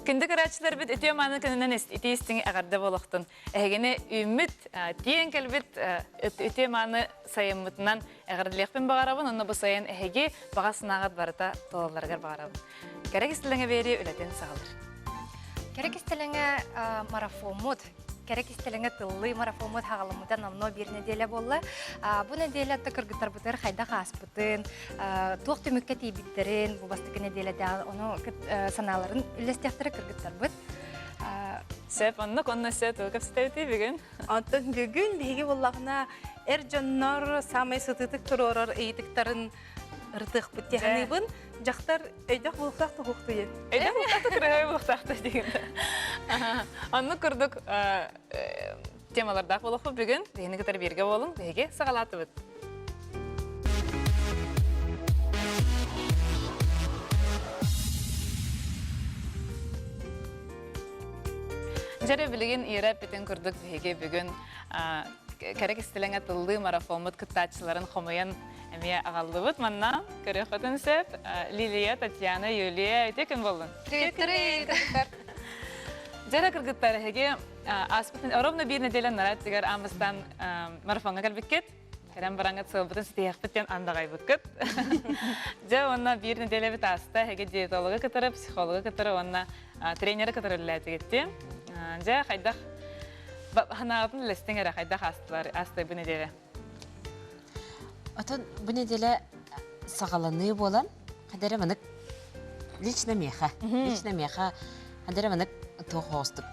Күндү көрөөччүлэрбит үтүө мааны күнүнэн итии истиҥ эҕэрдэ буолуохтун. Эһигини үүммүт, тиийэн кэлбит үтүө мааны сайыммытынан эҕэрдэлиэхпин баҕарабын. Онно бу сайын эһиги баҕа санааҕыт барыта туолалларыгар баҕарабын. Кэрэ кистэлэҥэ биэрии үлэтин саҕалыыр. Кэрэ кистэлэҥэ марафоммут кэрэ кистэлэҥэ тыллыы марафоммут хаҕаламмыта номнуо биир нэдиэлэ буолла. Бу нэдиэлэ кыргыттарбытыгар хайдах ааспытын, туох түмүккэ тиийбиттэрин, бу бастакы нэдиэлэтээҕи ону санааларын үллэстиэхтэрэ кыргыттарбыт. Сөп, оннук онно сөп тыл кэпсэтэбитий бүгүн? Онтон бүгүн биһиги буоллаҕына эр дьоннор саамай сытыытык туруорар ыйытыктарын ырытыахпыт дии саныыбын. Дьахтар өйдөөх буолуохтаах туһуохтуйа. Өйдөөх буолуохтаах кырыһай буолуохтаах диэн. Оннук курдук темалардаах буолуохпут бүгүн. Биһини кытары бииргэ буолуҥ. Биһиги саҕалаатыбыт. Дьэрэ билигин Ира эппитин курдук биһиги бүгүн кэрэ кистэлэҥэ тыллыы марафоммут кыттааччыларын хомуйан Эмиэ аҕаллыбыт манна көрүөххүтүн сөп. Лилия, Татьяна, Юлия, ити күн боллун. Привет, кыргыттар. Дьэрэ кыргыттар, эһиги ааспыт ровно биир неделя нараттыгар аан марафоҥҥа кэлбиккит. Кэлэн бараҥҥыт сыалбытын ситиһиэхпит диэн андаҕайбыккыт. Дьэ, уонна биир неделябит ааста, эһиги диетологы кытары, психологы кытары уонна тренеры кытары үлэлээтигит Дьэ, хайдах санааҕытын үллэстиҥ эрэ, хайдах аастылар аастай бу неделя? Отон бу неделя саҕаланыы буолан, хадара манык лично меха, лично меха хадара манык туох оҕустук.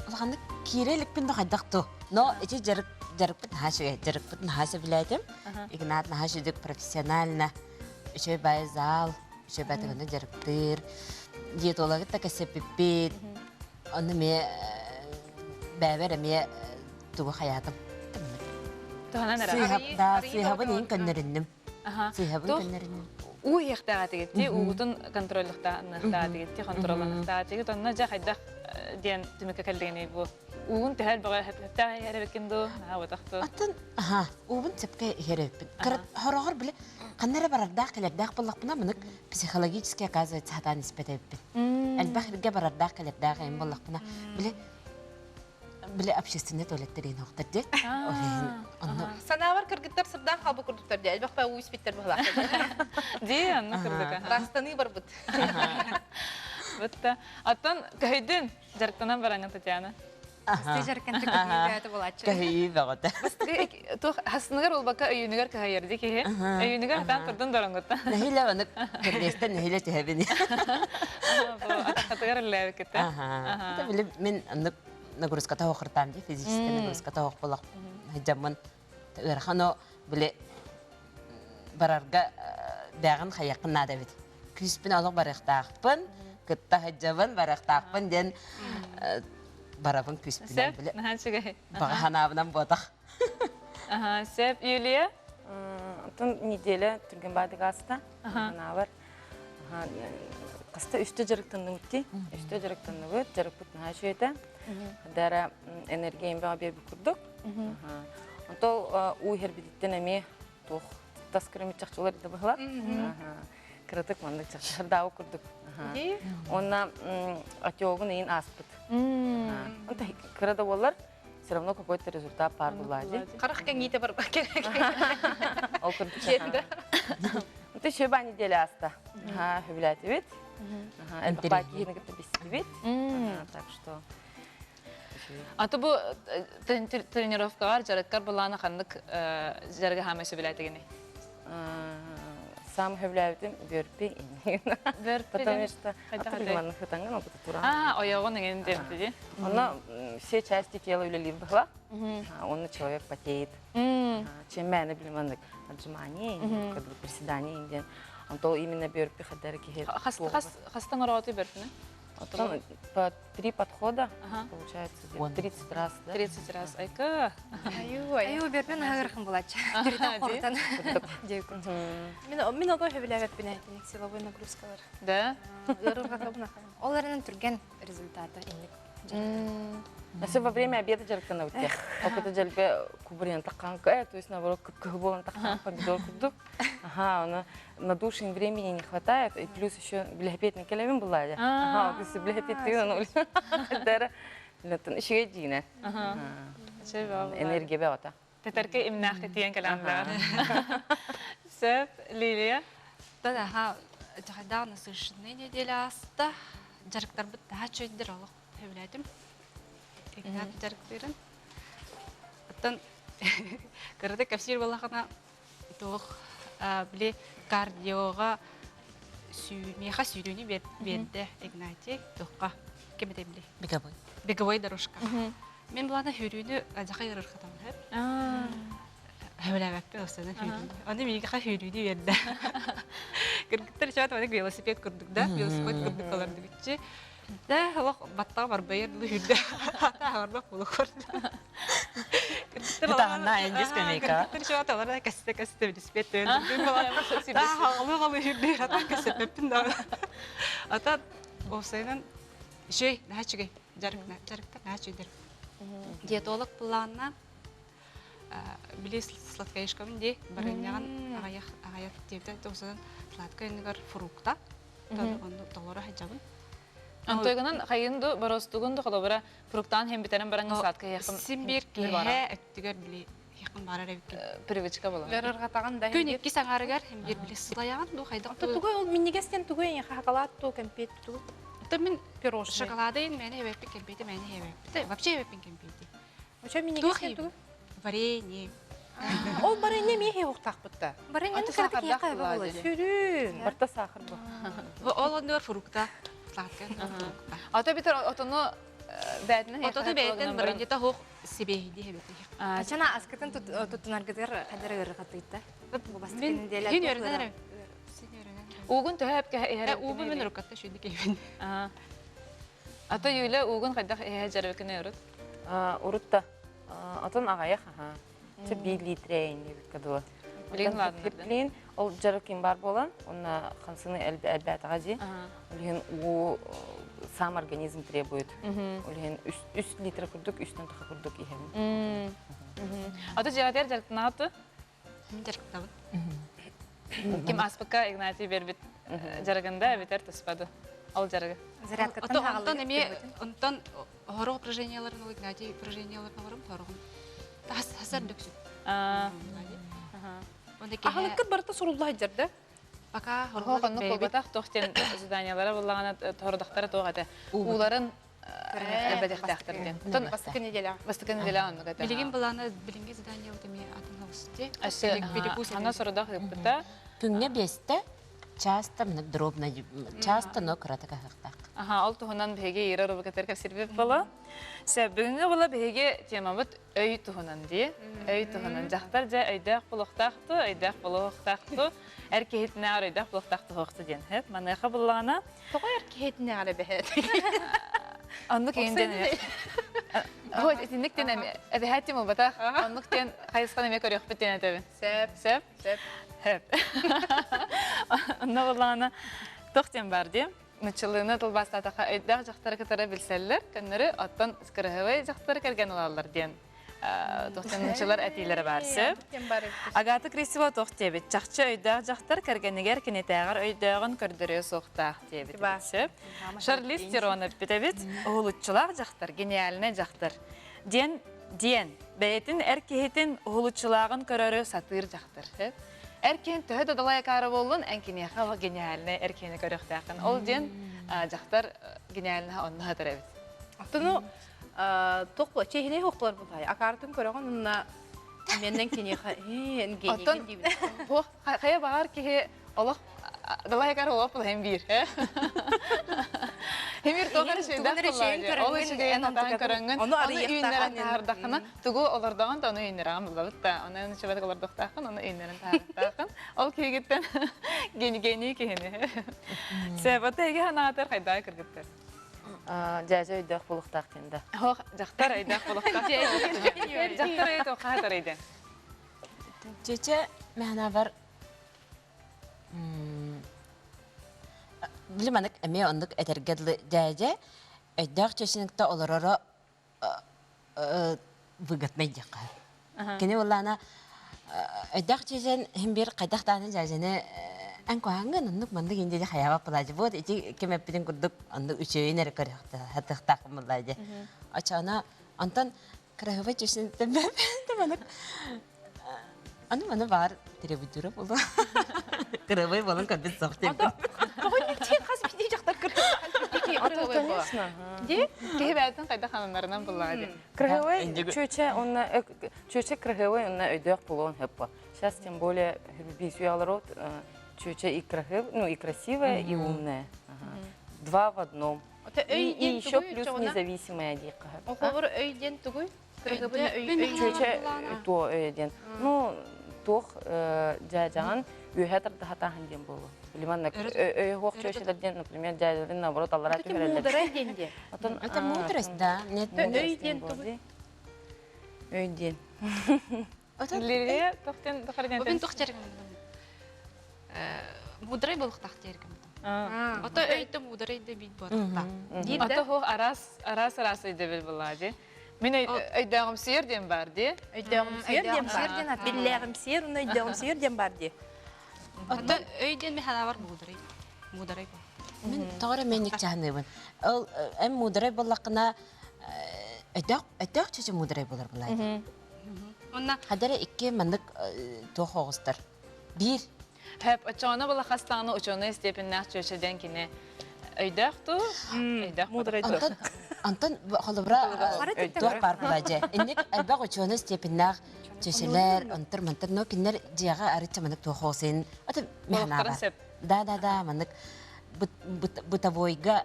Улаханнык киирэ иликпин да хайдах ту. Но ити дьарык дьарыкпыт наһаа үчүгэй, дьарыкпыт наһаа сөбүлээтим. Игнат наһаа үчүгэй профессионально, үчүгэй баай зал, үчүгэй баай дьарыктыыр. Диетологы да кэсэппиппит. Онно эмиэ бэйэбэр эмиэ тугу хайаатым. Туһанан эрэ. Да, сыыһабын иһин көннөрүннүм. Сыыһабын көннөрүннүм. Уу иһиэхтээҕэтигит уугутун контроллуохтааҕытигит контролланыахтааҕытигит онно дьэ хайдах диэн түмүккэ кэллигиний бу уугун төһө элбэҕи сөптөөх иһэр эбиккин дуу наһаа ботох дуу Оттон аха уубун сөпкө иһэр эбиппин. Хороҕор бile ханна эрэ барардаах кэлэрдээх буоллахпына мынык психологически оказывается сатаан испэт эбиппин. Элбэх иргэ барардаах кэлэрдээх эйим буоллахпына бile бile общественный туалеттар иһин охтор дии. Ол иһин онно Санаабар кыргыттар сырдаан хаалбыт курдуктар дии. Элбэх уу испиттэр быһылаах. Дии, онно кырдыка. Растаныы барбыт. Бытта. Оттон көһүйдүн дьарыктанан бараҥын Татьяна. Көһүйүү бөҕөтө. Туох хасыныгар улбакка өйүүнүгэр кыһайар дии киһи. Өйүүнүгэр хатаан турдун доронгутта. Нэһилэ ону кэллиэстэн нэһилэ түһэбин. Атахатыгар үллээбиккитэ. Ата били мин оннук нагрузката хоохуртаам дии физически нагрузката хоох булах дьаммын ыарахан о били барарга бэҕин хайыаххын наада эбит. Күүспүн олох барыахтаахпын, кытта сылдьабын, барыахтаахпын диэн барабын күүспүнэн били. Наһаа үчүгэй. Баҕа санаабынан буотах. Аха, сөп, Юлия? Антон неделя түргэн баадык ааста. Санаабар. Хаста үстэ дьарыктанныбыт дии. Үстэ дьарыктанныбыт, дьарыкпыт наһаа үчүгэй Дара энергия эмбэҕэ биэрбит курдук. Онтон уу иһэрбититтэн эмиэ туох тас көрүмүт чахчылар да быһылар. Кыратык маннык чахчылардаабы курдук. Уонна отегун ыйын ааспыт. Онто кыра да буоллар, все равно какой-то результат паар буллаажы. Харах кэҥиитэ барбак Ол курдук. Онто шөба неделя ааста. Хөбүлээтибит. Элбэх киһини кытта билсибит. Так что А то бу тренировкаҕар дьарыккар былаана ханнык дьарыгы хаамай сөбүлээтигиний? Сам сөбүлээбитим бөрпи Потому что А, ойоҕун эҥин диэмтиди. Онно все части тела үлэлиир быһыла. Онно человек потеет. Чем мээнэ билим отжимание, приседание диэн. Онтол именно бөрпи хаддар киһи. Хастан орооту бөрпүнэ? Потом по три подхода, получается, 30 раз. Да? 30 раз. Айка. Аю, бербен аһыгырхын булаччы. Түрүтэн хортан. Мин ого хөбүлээбэппин этиник силовой нагрузкалар. Да? Ол эрэнэн түргэн результата инник. Если во время обеда дьарыктанабыт диye. Ол дьэлбэ кубурьян таккан, то есть наоборот кып-кыһы буолан таккан помидор курдук. Ага, ону на душин времени не хватает, и плюс еще билэпиэтин кэлэбин булаадя. Ага, плюс билэпиэттин ону дара латын ишиге дьиинэ. Энергия бэҕата. Тэтэркэ имнээх тиийэн кэлэҕин Сөп, Лилия. Аха, дьахайдаах насыщенный неделя ааста. Дьарыктарбыт таһа чөйдер олох сөбүлээтим. Игнат дьарыктыырын. Оттон кырата кэпсиир буоллахына туох били кардиоға миэхэ сүүрүүнү биэрдэ Игнатий туохха ким этэ били беговой беговой дорожка Мин булаана сүүрүүнү адьаха ыарырҕатабын сөп. Сөбүлээбэппин остана сүүрүүнү. Аны миигиха сүүрүүнү биэрдэ. Кыргыттар чаат маннык велосипед курдук да, велосипед курдук олордубуччу. Да, олох баттаҕа барбайар дылы сүүрдэ. Ата барбах буолук Кыргыттар Кыргыттар чаат олора кэстэ-кэстэ велосипед төйөн Да, хаҕылыы-хаҕылыы сүүрдэ, ата кэсэппэппин да. Ата уопсайынан үчүгэй, наһаа үчүгэй. Дьарыктар наһаа үчүгэйдэр. Диетолог былаанна били сладкоежкабын дии барыанньаҕын аҕыйах аҕыйах диэбитэ тосынан сладкай иннигэр фрукта онну толоро сылдьабын. Онтойгунан хайын ду боростугун ду холобура фруктаан һэн бүтэрэн бараҥҥын сладкай иһэххин Син биир киэһэ өттүгэр били иһэххин баарар эбиккин. Привычка буолар. Ыарырҕатаҕын да Күн иккис аҥаарыгар биир били сылайаҕын дуу хайдах Тугуй ол минньигэс диэн тугуй эйиэхэ шоколад дуу кэмпиэт дуу? Это мин пирожное. Шоколадайын мээнэ эбэппин кэмпиэти мээнэ эбэппит. Вообще эбэппин кэмпиэти. Очо минньигэс диэн тугуй? Варенье. Ол варенье эмиэ иһиэхтаахпыт да. Варенье кырата киһиэхэ Сүрүн. Барта сахар бу. Ол оннугар фрукта. Сладкая фрукта. Ото битер отону бээтинэн Отону бээтин вареньета хоох сибиэһийди эбит. Ачана аскытын туттунаргытыгар хадара ыарырҕатыйта. Бу бастакы Мин неделя син үөрэнэн Син үөрэнэн. Уугун төһө эпкэ иһэр? Уугун мен уруккатта шүйді кейбин. Ата Юля уугун хайдах иһэ жарыбыкын урут? Урут да. Отон аҕайах аха. Чэ биир литре иннибиккэ дуо. Билигин ладно. Билигин ол жарыкин бар буолан, онна хансыны элбэтэҕэ дии. Ол уу сам организм требует. Ол иһин үс литр курдук, үстэн таха курдук иһэбин. Ата дьиэҕитигэр дьарыктанаҕыт Мин дьарыктабын. Ким аспыкка Игнатий бербит дьарыгында эбэтэр туспады. Ол дьарыгы. Зарядкаттан Онтон эмиэ онтон хорох упражненияларын ол Игнатий упражненияларын оҥором хороҕун хасар дөксүн. Аһылыккыт барыта сурулла сылдьар да? Пока Хоох оннук буолбатах туох диэн заданиялара буллаҕына тордохторо туох этэ. Ууларын элбэтихтээхтэр диэн. Оттон Бастакы неделя. Бастакы неделя оннук этэ. Билигин былаана билиҥҥи задание вот эмиэ атын оҕусти. Өссө саҥа сорудах ыыппыта. Күҥҥэ биэстэ часто дробно часто но кыратык аһыахтаах. Аха, ол туһунан биһиги Ира рубрикатыгар кэпсиирбит буолла. Сөп, бүгүҥҥү була биһиги темабыт өй туһунан дии. Өй туһунан. Дьахтар дьэ өйдөөх буолуохтаах ту, өйдөөх буолуохтаах ту, эр киһитинээҕэр өйдөөх буолуохтаах туһуохту диэн. Сөп, маныаха буллаҕына Тоҕо эр киһитинээҕэр эбэһээт? Оннук иин диэн Вот итинник диэн эбэһээт диэн буолбатах. Оннук диэн хайысхан эмиэ көрүөхпүт диэн этэбин. Сөп. Сөп. Сөп. Сөп. Онно буоллаҕына туох диэн баар дии. Нуччалыыны тылбаастаатахха өйдөөх дьахтары кытары билсэллэр, көннөрү оттон кыраһыабай дьахтары кэргэн ылаллар диэн Тохтонуччулар этиилэрэ баар сөп. Агата Кристива туох диэбит? Чахчы өйдөөх дьахтар кэргэнигэр кинитээҕэр өйдөөҕүн көрдөрүө суохтаах диэбит. Сөп. Шарлиз Терон эппит эбит. Уһулуччулаах дьахтар, гениальнай дьахтар. Диэн, диэн, бэйэтин эр киһитин уһулуччулааҕын көрөрү сатыыр дьахтар. Сөп. Эр киһин төһө да далай акаары буоллун, эн киниэхэ гениальнай эр киһини көрүөхтээххин. Ол диэн дьахтар гениальнаһа онно сатар эбит. Оттону туох була чиэһинэй хуохтулар булай акаартын көрөҕүн уонна меннен киниэхэ эн Оттон генийгин диибин туох хайа баҕар киһи олох далай акаар олох булаһын биир Химир туох эрэ шөйдөөх буоллаҕа ол үчүгэйин атаан көрөҥҥүн ону ону үүннэрэн таһаардаххына тугу олордоҕун да ону үүннэрэҕин буллабыт да ону чөбөтүк олордохтааххын ону үүннэрэн таһаарыахтааххын ол киһигиттэн гений киһини сөп оттон эһиги санаатар хайдаа кыргыттар Дьээдьэ өйдөөх буолуохтаах диэн да. Ох, дьахтар өйдөөх буолуохтаах. Дьахтар өйө туохха тарыйда? Чече мэхэнавар били манык эмиэ оннук этэргэ дылы дьээдьэ. Өйдөөх чеченекте олороро выгоднай диэххэ. Кини буоллаана өйдөөх чечен хим бир хайдах дааны дьээдьэни эн куһаҥҥын оннук маннык инди хайаабат буолаадьы. Вот ити ким эппитин курдук оннук үчүгэйин эрэ көрүөхтаахпын буоллаадьы. Очоно онтон Красивый чеченеттен маннык Аны маны баар требутура буолуо. Кырабай буолан көрбүт суох диэбит. Тоҕо ньиктиин хас биирдии дьахтар Конечно. Ди киһи бэйэтин хайдах хананарынан буллаҕа ди. Крыһывай чүөчэ онна чүөчэ крыһывай онна өйдөөх булуон хөп. Сейчас тем более бисуяларот чүөчэ и красивая, ну и красивая, и умная. Два в одном. Өй И еще плюс независимая диэххэ. Оҕолор өй диэн тугуй? Чүөчэ туо өйө диэн. Ну, туох дьээдьэҕин үөһэ тардыһатааһын диэн буолуо. Билиманна өйө хуох чүөчэлэр диэн, например, дьээдьэлэрин наоборот аллараа түһэрэллэр. Муударай диэн диэн. Это мудрость, да. Нет, Өй диэн тугуй? Өй диэн. Лилия тохтен Бу тух Мудрай болуктах диэргим. Ото өйдө мудрай да бит буотта. Ото хуох арас арас арас өйдөбүл булаа ди. Мин өйдөөҕүмсүйэр диэн бар ди. Өйдөөҕүмсүйэр диэн бар. Биллээҕимсийэр уонна өйдөөҕүмсүйэр диэн бар ди. Ото өй диэн механавар мудрай. Мудрай бу. Мин тоҕо эрэ мэнник чаһыныыбын. Ол эн муударай буоллаххына өйдөөх өйдөөх чече муударай буолар булаа ди. Онна Хадара икки маннык туох оҕустар. Биир. Хэп, очоно була хастааны ученый степеннээх чүөчэ диэн кини өйдөөх туу, өйдөөх Мудрай Онтон онтон холобура туох баар була дьэ. Инник элбэх ученый степеннээх чүөчэлэр, онтор мантар, но кинилэр дьиэҕэ арычча маннык туох оҕусин, аты Буолуохтарын сөп. Да, да, да, маннык бытовойга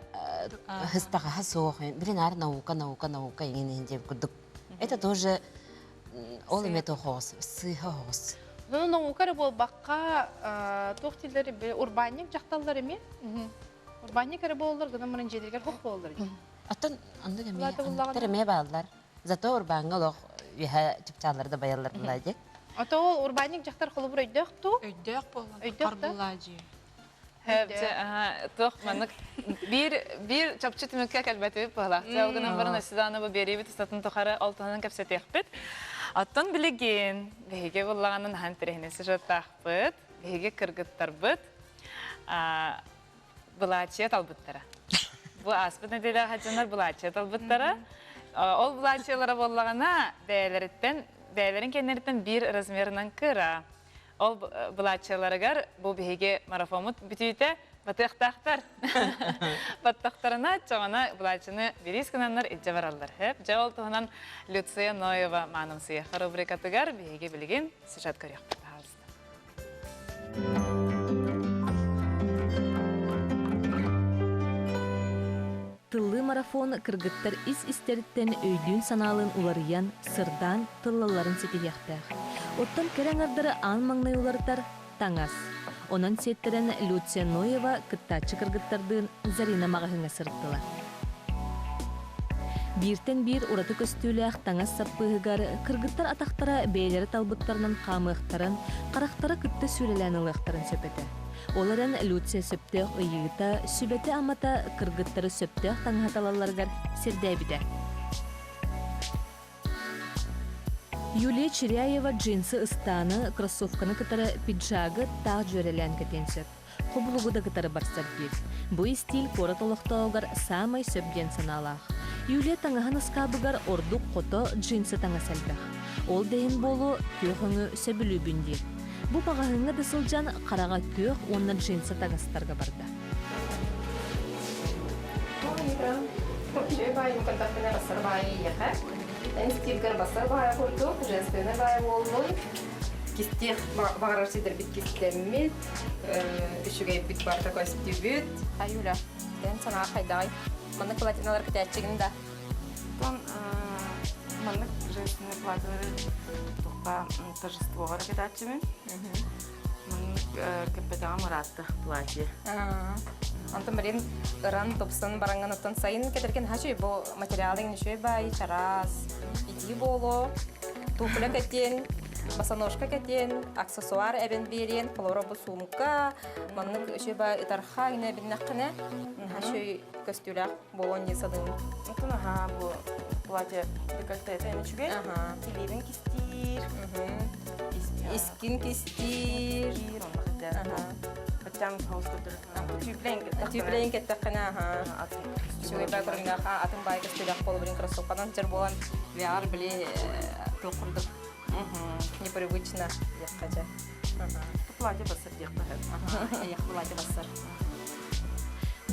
хыстаҕаһа суох. Блин, аар наука, наука, наука иҥин иһин диэн курдук. Это тоже ол эмэ тоҕоос, сыыһа оҕус. Ну, наука эрэ буолбакка, туох дииллэр урбаанньык дьахталлар эмиэ. Урбаанньык эрэ буоллар, гынан баран дьиэлэригэр хох буоллар. Оттон оннук эмиэ, оннуктар эмиэ бааллар. Зато урбааҥҥа олох үөһэ чыпчааллары да байаллар буолаа дии. Ото ол урбаанньык дьахтар холобур өйдөөх туу? Өйдөөх буолан, Өйдөөх да? буолаа дии. Туох маннык биир биир чопчу түмүккэ кэлбэтибит быһалаах. Ол гынан баран өссө бу биэриибит устатын тухары ол туһунан кэпсэтиэхпит. Оттон билигин биһиги буллаҕынан ахан тирэһинэ сюжеттаахпыт, биһиги кыргыттарбыт былаачыйа талбыттара. Бу ааспыт нэдиэлэ хадьаннар былаачыйа талбыттара. Ол былаачыйалара буоллаҕына бэйэлэриттэн бэйэлэрин кэннэриттэн биир размерынан кыра. Ол былааччыяларыгар бу биһиги марафоммут бүтүүтэ батыахтаахтар. Баттахтарына чоҕона былааччыны бириис гынаннар илдьэ бараллар. Хөп, дьэ ол туһунан Люция Ноева маанымсыйаха рубрикатыгар биһиги билигин сюжет көрүөхпүт, пожалуйста. Тыллыы марафон кыргыттар ис-истэриттэн өйдүүн-санаалыын уларыйан, сырдаан, тыллалларын ситиһиэхтээх. Оттон кэрэ аҥардары аан маҥнай уларытар таҥас. Онон сиэттэрэн Люция Ноева кыттааччы кыргыттардыын Зарина маҕаһыыҥҥа сырыттылар. Бииртэн биир ураты көстүүлээх таҥас саппыыһыгар кыргыттар атахтара бэйэлэрэ талбыттарынан хаамыахтарын, харахтара кытта сүүлэлээн ылыахтарын сөп этэ. Ол эрэн Люция сөптөөх ыйыыта, сүбэтэ-амата кыргыттары сөптөөх таҥаһы талалларыгар сирдээбитэ. Юлия Чиряева джинсы ыстааны, кроссовканы кытары пиджагы таах дьүөрэлээн кэтиэн сөп. Хобулугу да кытары барсар диир. Бу истиил куорат олохтооҕугар саамай сөп диэн санаалаах. Юлия таҥаһын ыскаабыгар ордук хото джинсы таҥас элбэх. Ол да иһин буолуо күөх өҥү сөбүлүүбүн диир. Бу маҕаһыыҥҥа да сылдьан хараҕа күөх уонна джинсы таҥастарга барда. Үчүгэй баайым көрдөхпүнэ бассар баайы ийэхэ. Эн стилгэр бассар баайа курдук, женственный баайа буоллун. Кистиэх баҕарар сидэрбит кистэммит, үчүгэйбит барыта көстүбүт. Аюля, эн санаа хайдаҕай? Маннык платиналар кэтээччигин да? Оттон маннык женственный платьелары тухха торжествоҕа кэтээччибин. Маннык кэппэтэҕим ыраатта платье. Онтон блин ыран тупсан бараҥҥын оттон сайын кэтэрген хачый бу материалыҥ үчүгэй баайы чараас итии буолуо туфля кэтиэн. Босоножка кэтиэн, аксессуар эбэн биэриэн, холобура бу суумка, маннык үчүгэй ытарха гына эбиннэххинэ, наһаа көстүүлээх буолуон дии саныыбын. Отун аһаа бу платье декольтета үчүгэй. Илиибин кистиир. Искин кистиир. Баччаан хаус көрдөрөр. Түүплэйин кэттэххинэ аһаа. Үчүгэй баа көрүҥнээх атын баай көстүүлээх буолбун кроссовканан сир буолан VR били туох курдук непривычно диэххэ дьэ. Платье бассар диэххэ Эйэх платье бассар.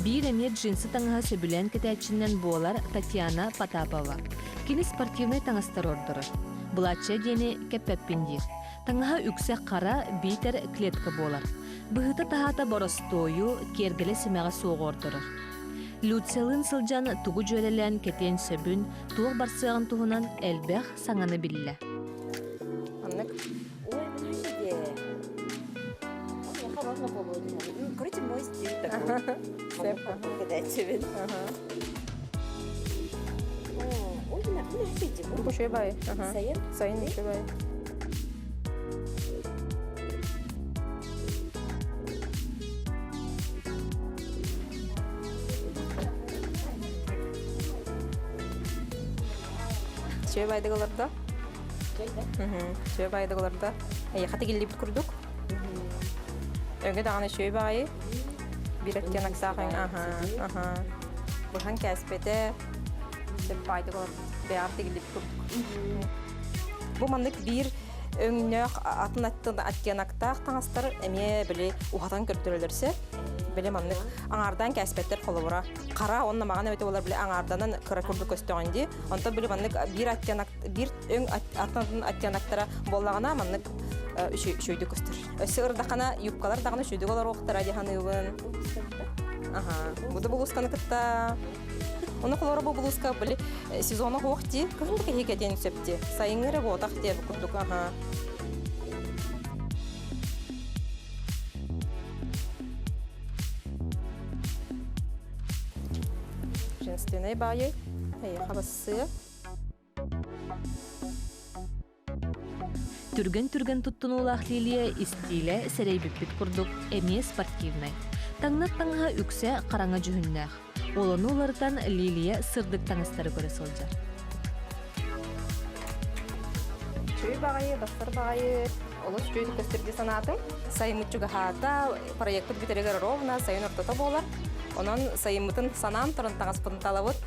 Биир эмиэ джинсы таҥаһа сөбүлээн кэтээччинэн буолар Татьяна Потапова. Кини спортивнай таҥастары ордорор. Былааччыйа диэни кэппэппин диир. Таҥаһа үксэ хара, биитэр клетка буолар. Быһыыта-таһаата боростуойу, киэргэлэ-симэҕэ суоҕу ордорор. Люциялыын сылдьан тугу дьүөрэлээн кэтиэн сөбүн, туох барсыаҕын туһунан элбэх саҥаны биллэ. Маннык. Ой, подождите. Я можно попробовать. Короче, мой стиль такой. Катачевин. Ой, Үчүгэй бай. Сайын? Сайын үчүгэй. Үчүгэй байдык олордо. Үчүгэй байдык олордо. Эйиэхэ тигиллибит курдук. Өҥө даҕаны үчүгэй баҕайы. Биир оттенок Аха, аха. Быһан кээспэтэ. Сөп баайдык олордо. Бэйэҕэр тигиллибит курдук. Бу маннык биир өҥнөөх атын оттеноктаах таҥастар эмиэ били уһатан көрдөрөлөрсө. Били маннык аҥаардаан кээспэттэр холобура. Хара уонна маҕан эбэтэ буолар били аҥаарданан кыра курдук көстөҕүн дии. Онтон били маннык биир оттенок биир өҥ атын оттеноктара буоллаҕына маннык үчүгэйдик көстөр. Өссө ырдахана юбкалар даҕаны үчүгэйдик олоруохтара дии саныыбын. Аха. Бу да булуусканы кытта Ону холоро бу булууска били сезона суох дии, кыһын да киһи кэтиэн сөп дии. Сайыҥҥы эрэ буотах дии бу курдук аха. Женственный баайы, эйиэхэ бассыа. Түргэн-түргэн туттунуулаах Лилия истиилэ сэрэйбиппит курдук эмиэ спортивнай. Таҥнар таҥаһа үксэ хараҥа дьүһүннээх. Олону уларытан Лилия сырдык таҥастары көрө сылдьар. Үчүгэй баҕайы, бастар баҕайы, олус үчүгэй көстөр дии санаатым. Сайыммыт чугаһаата, проекпыт бүтэригэр ровно сайын ортото буолар. Онон сайыммытын санаан туран таҥаспытын талабыт.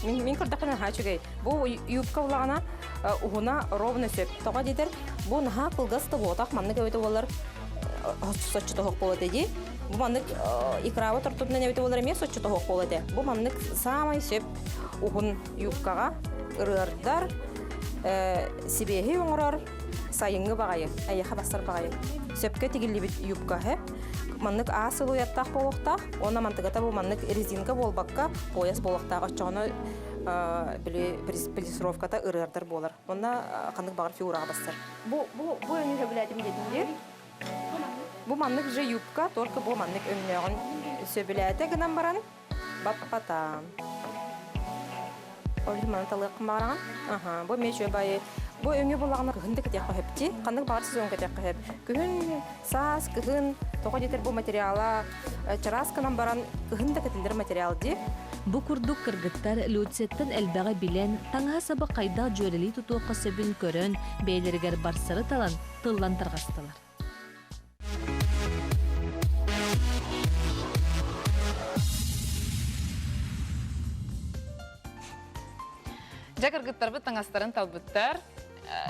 Мин, мин көрдөхпүнэ наһаа үчүгэй. Бу юбка улаҕана уһуна ровно сөп. Тоҕо диэтэр, бу наһаа кылгас да буотах, маннык эбитэ буоллар соччо тоһох буолуо этэ дии. Бу маннык икраба тортутунан эбитэ буоллар эмиэ соччо тоһох буолуо этэ. Бу маннык саамай сөп уһун юбкаҕа ырыардар, сибиэһи оҥорор сайыҥҥы баҕайы, эйиэхэ бассар баҕайы. Сөпкө тигиллибит юбка һэ. Маннык аас сылуйаттаах буолуохтаах уонна мантыгата бу маннык резинка буолбакка пояс буолуохтаах. Оччоҕуна били плесировката ырыардар буолар. Уонна ханнык баҕар фигураҕа бассар. Бу бу бу өҥү сөбүлээтим диэтим дии. Бу маннык же юбка, только бу маннык өҥнөөҕүн сөбүлээтэ гынан баран Баппатаам. Ол иһин маны талыаххын баҕараҕын? Аха, бу эмиэ үчүгэй баайы. Бу өҥү буллаҕына кыһын да кэтиэххэ сөп дии. Ханнык баҕар сезон кэтиэххэ сөп. Күһүн, саас, кыһын, тоҕо диэтэр бу материала чараас гынан баран кыһын да кэтиллэр материал дии. Бу курдук кыргыттар Люцияттан элбэҕи билэн, таҥаһа-саба хайдах дьүөрэлии тутуохха сөбүн көрөн, бэйэлэригэр барсары талан, тыллан тарҕастылар. Дьэ кыргыттарбыт таҥастарын талбыттар.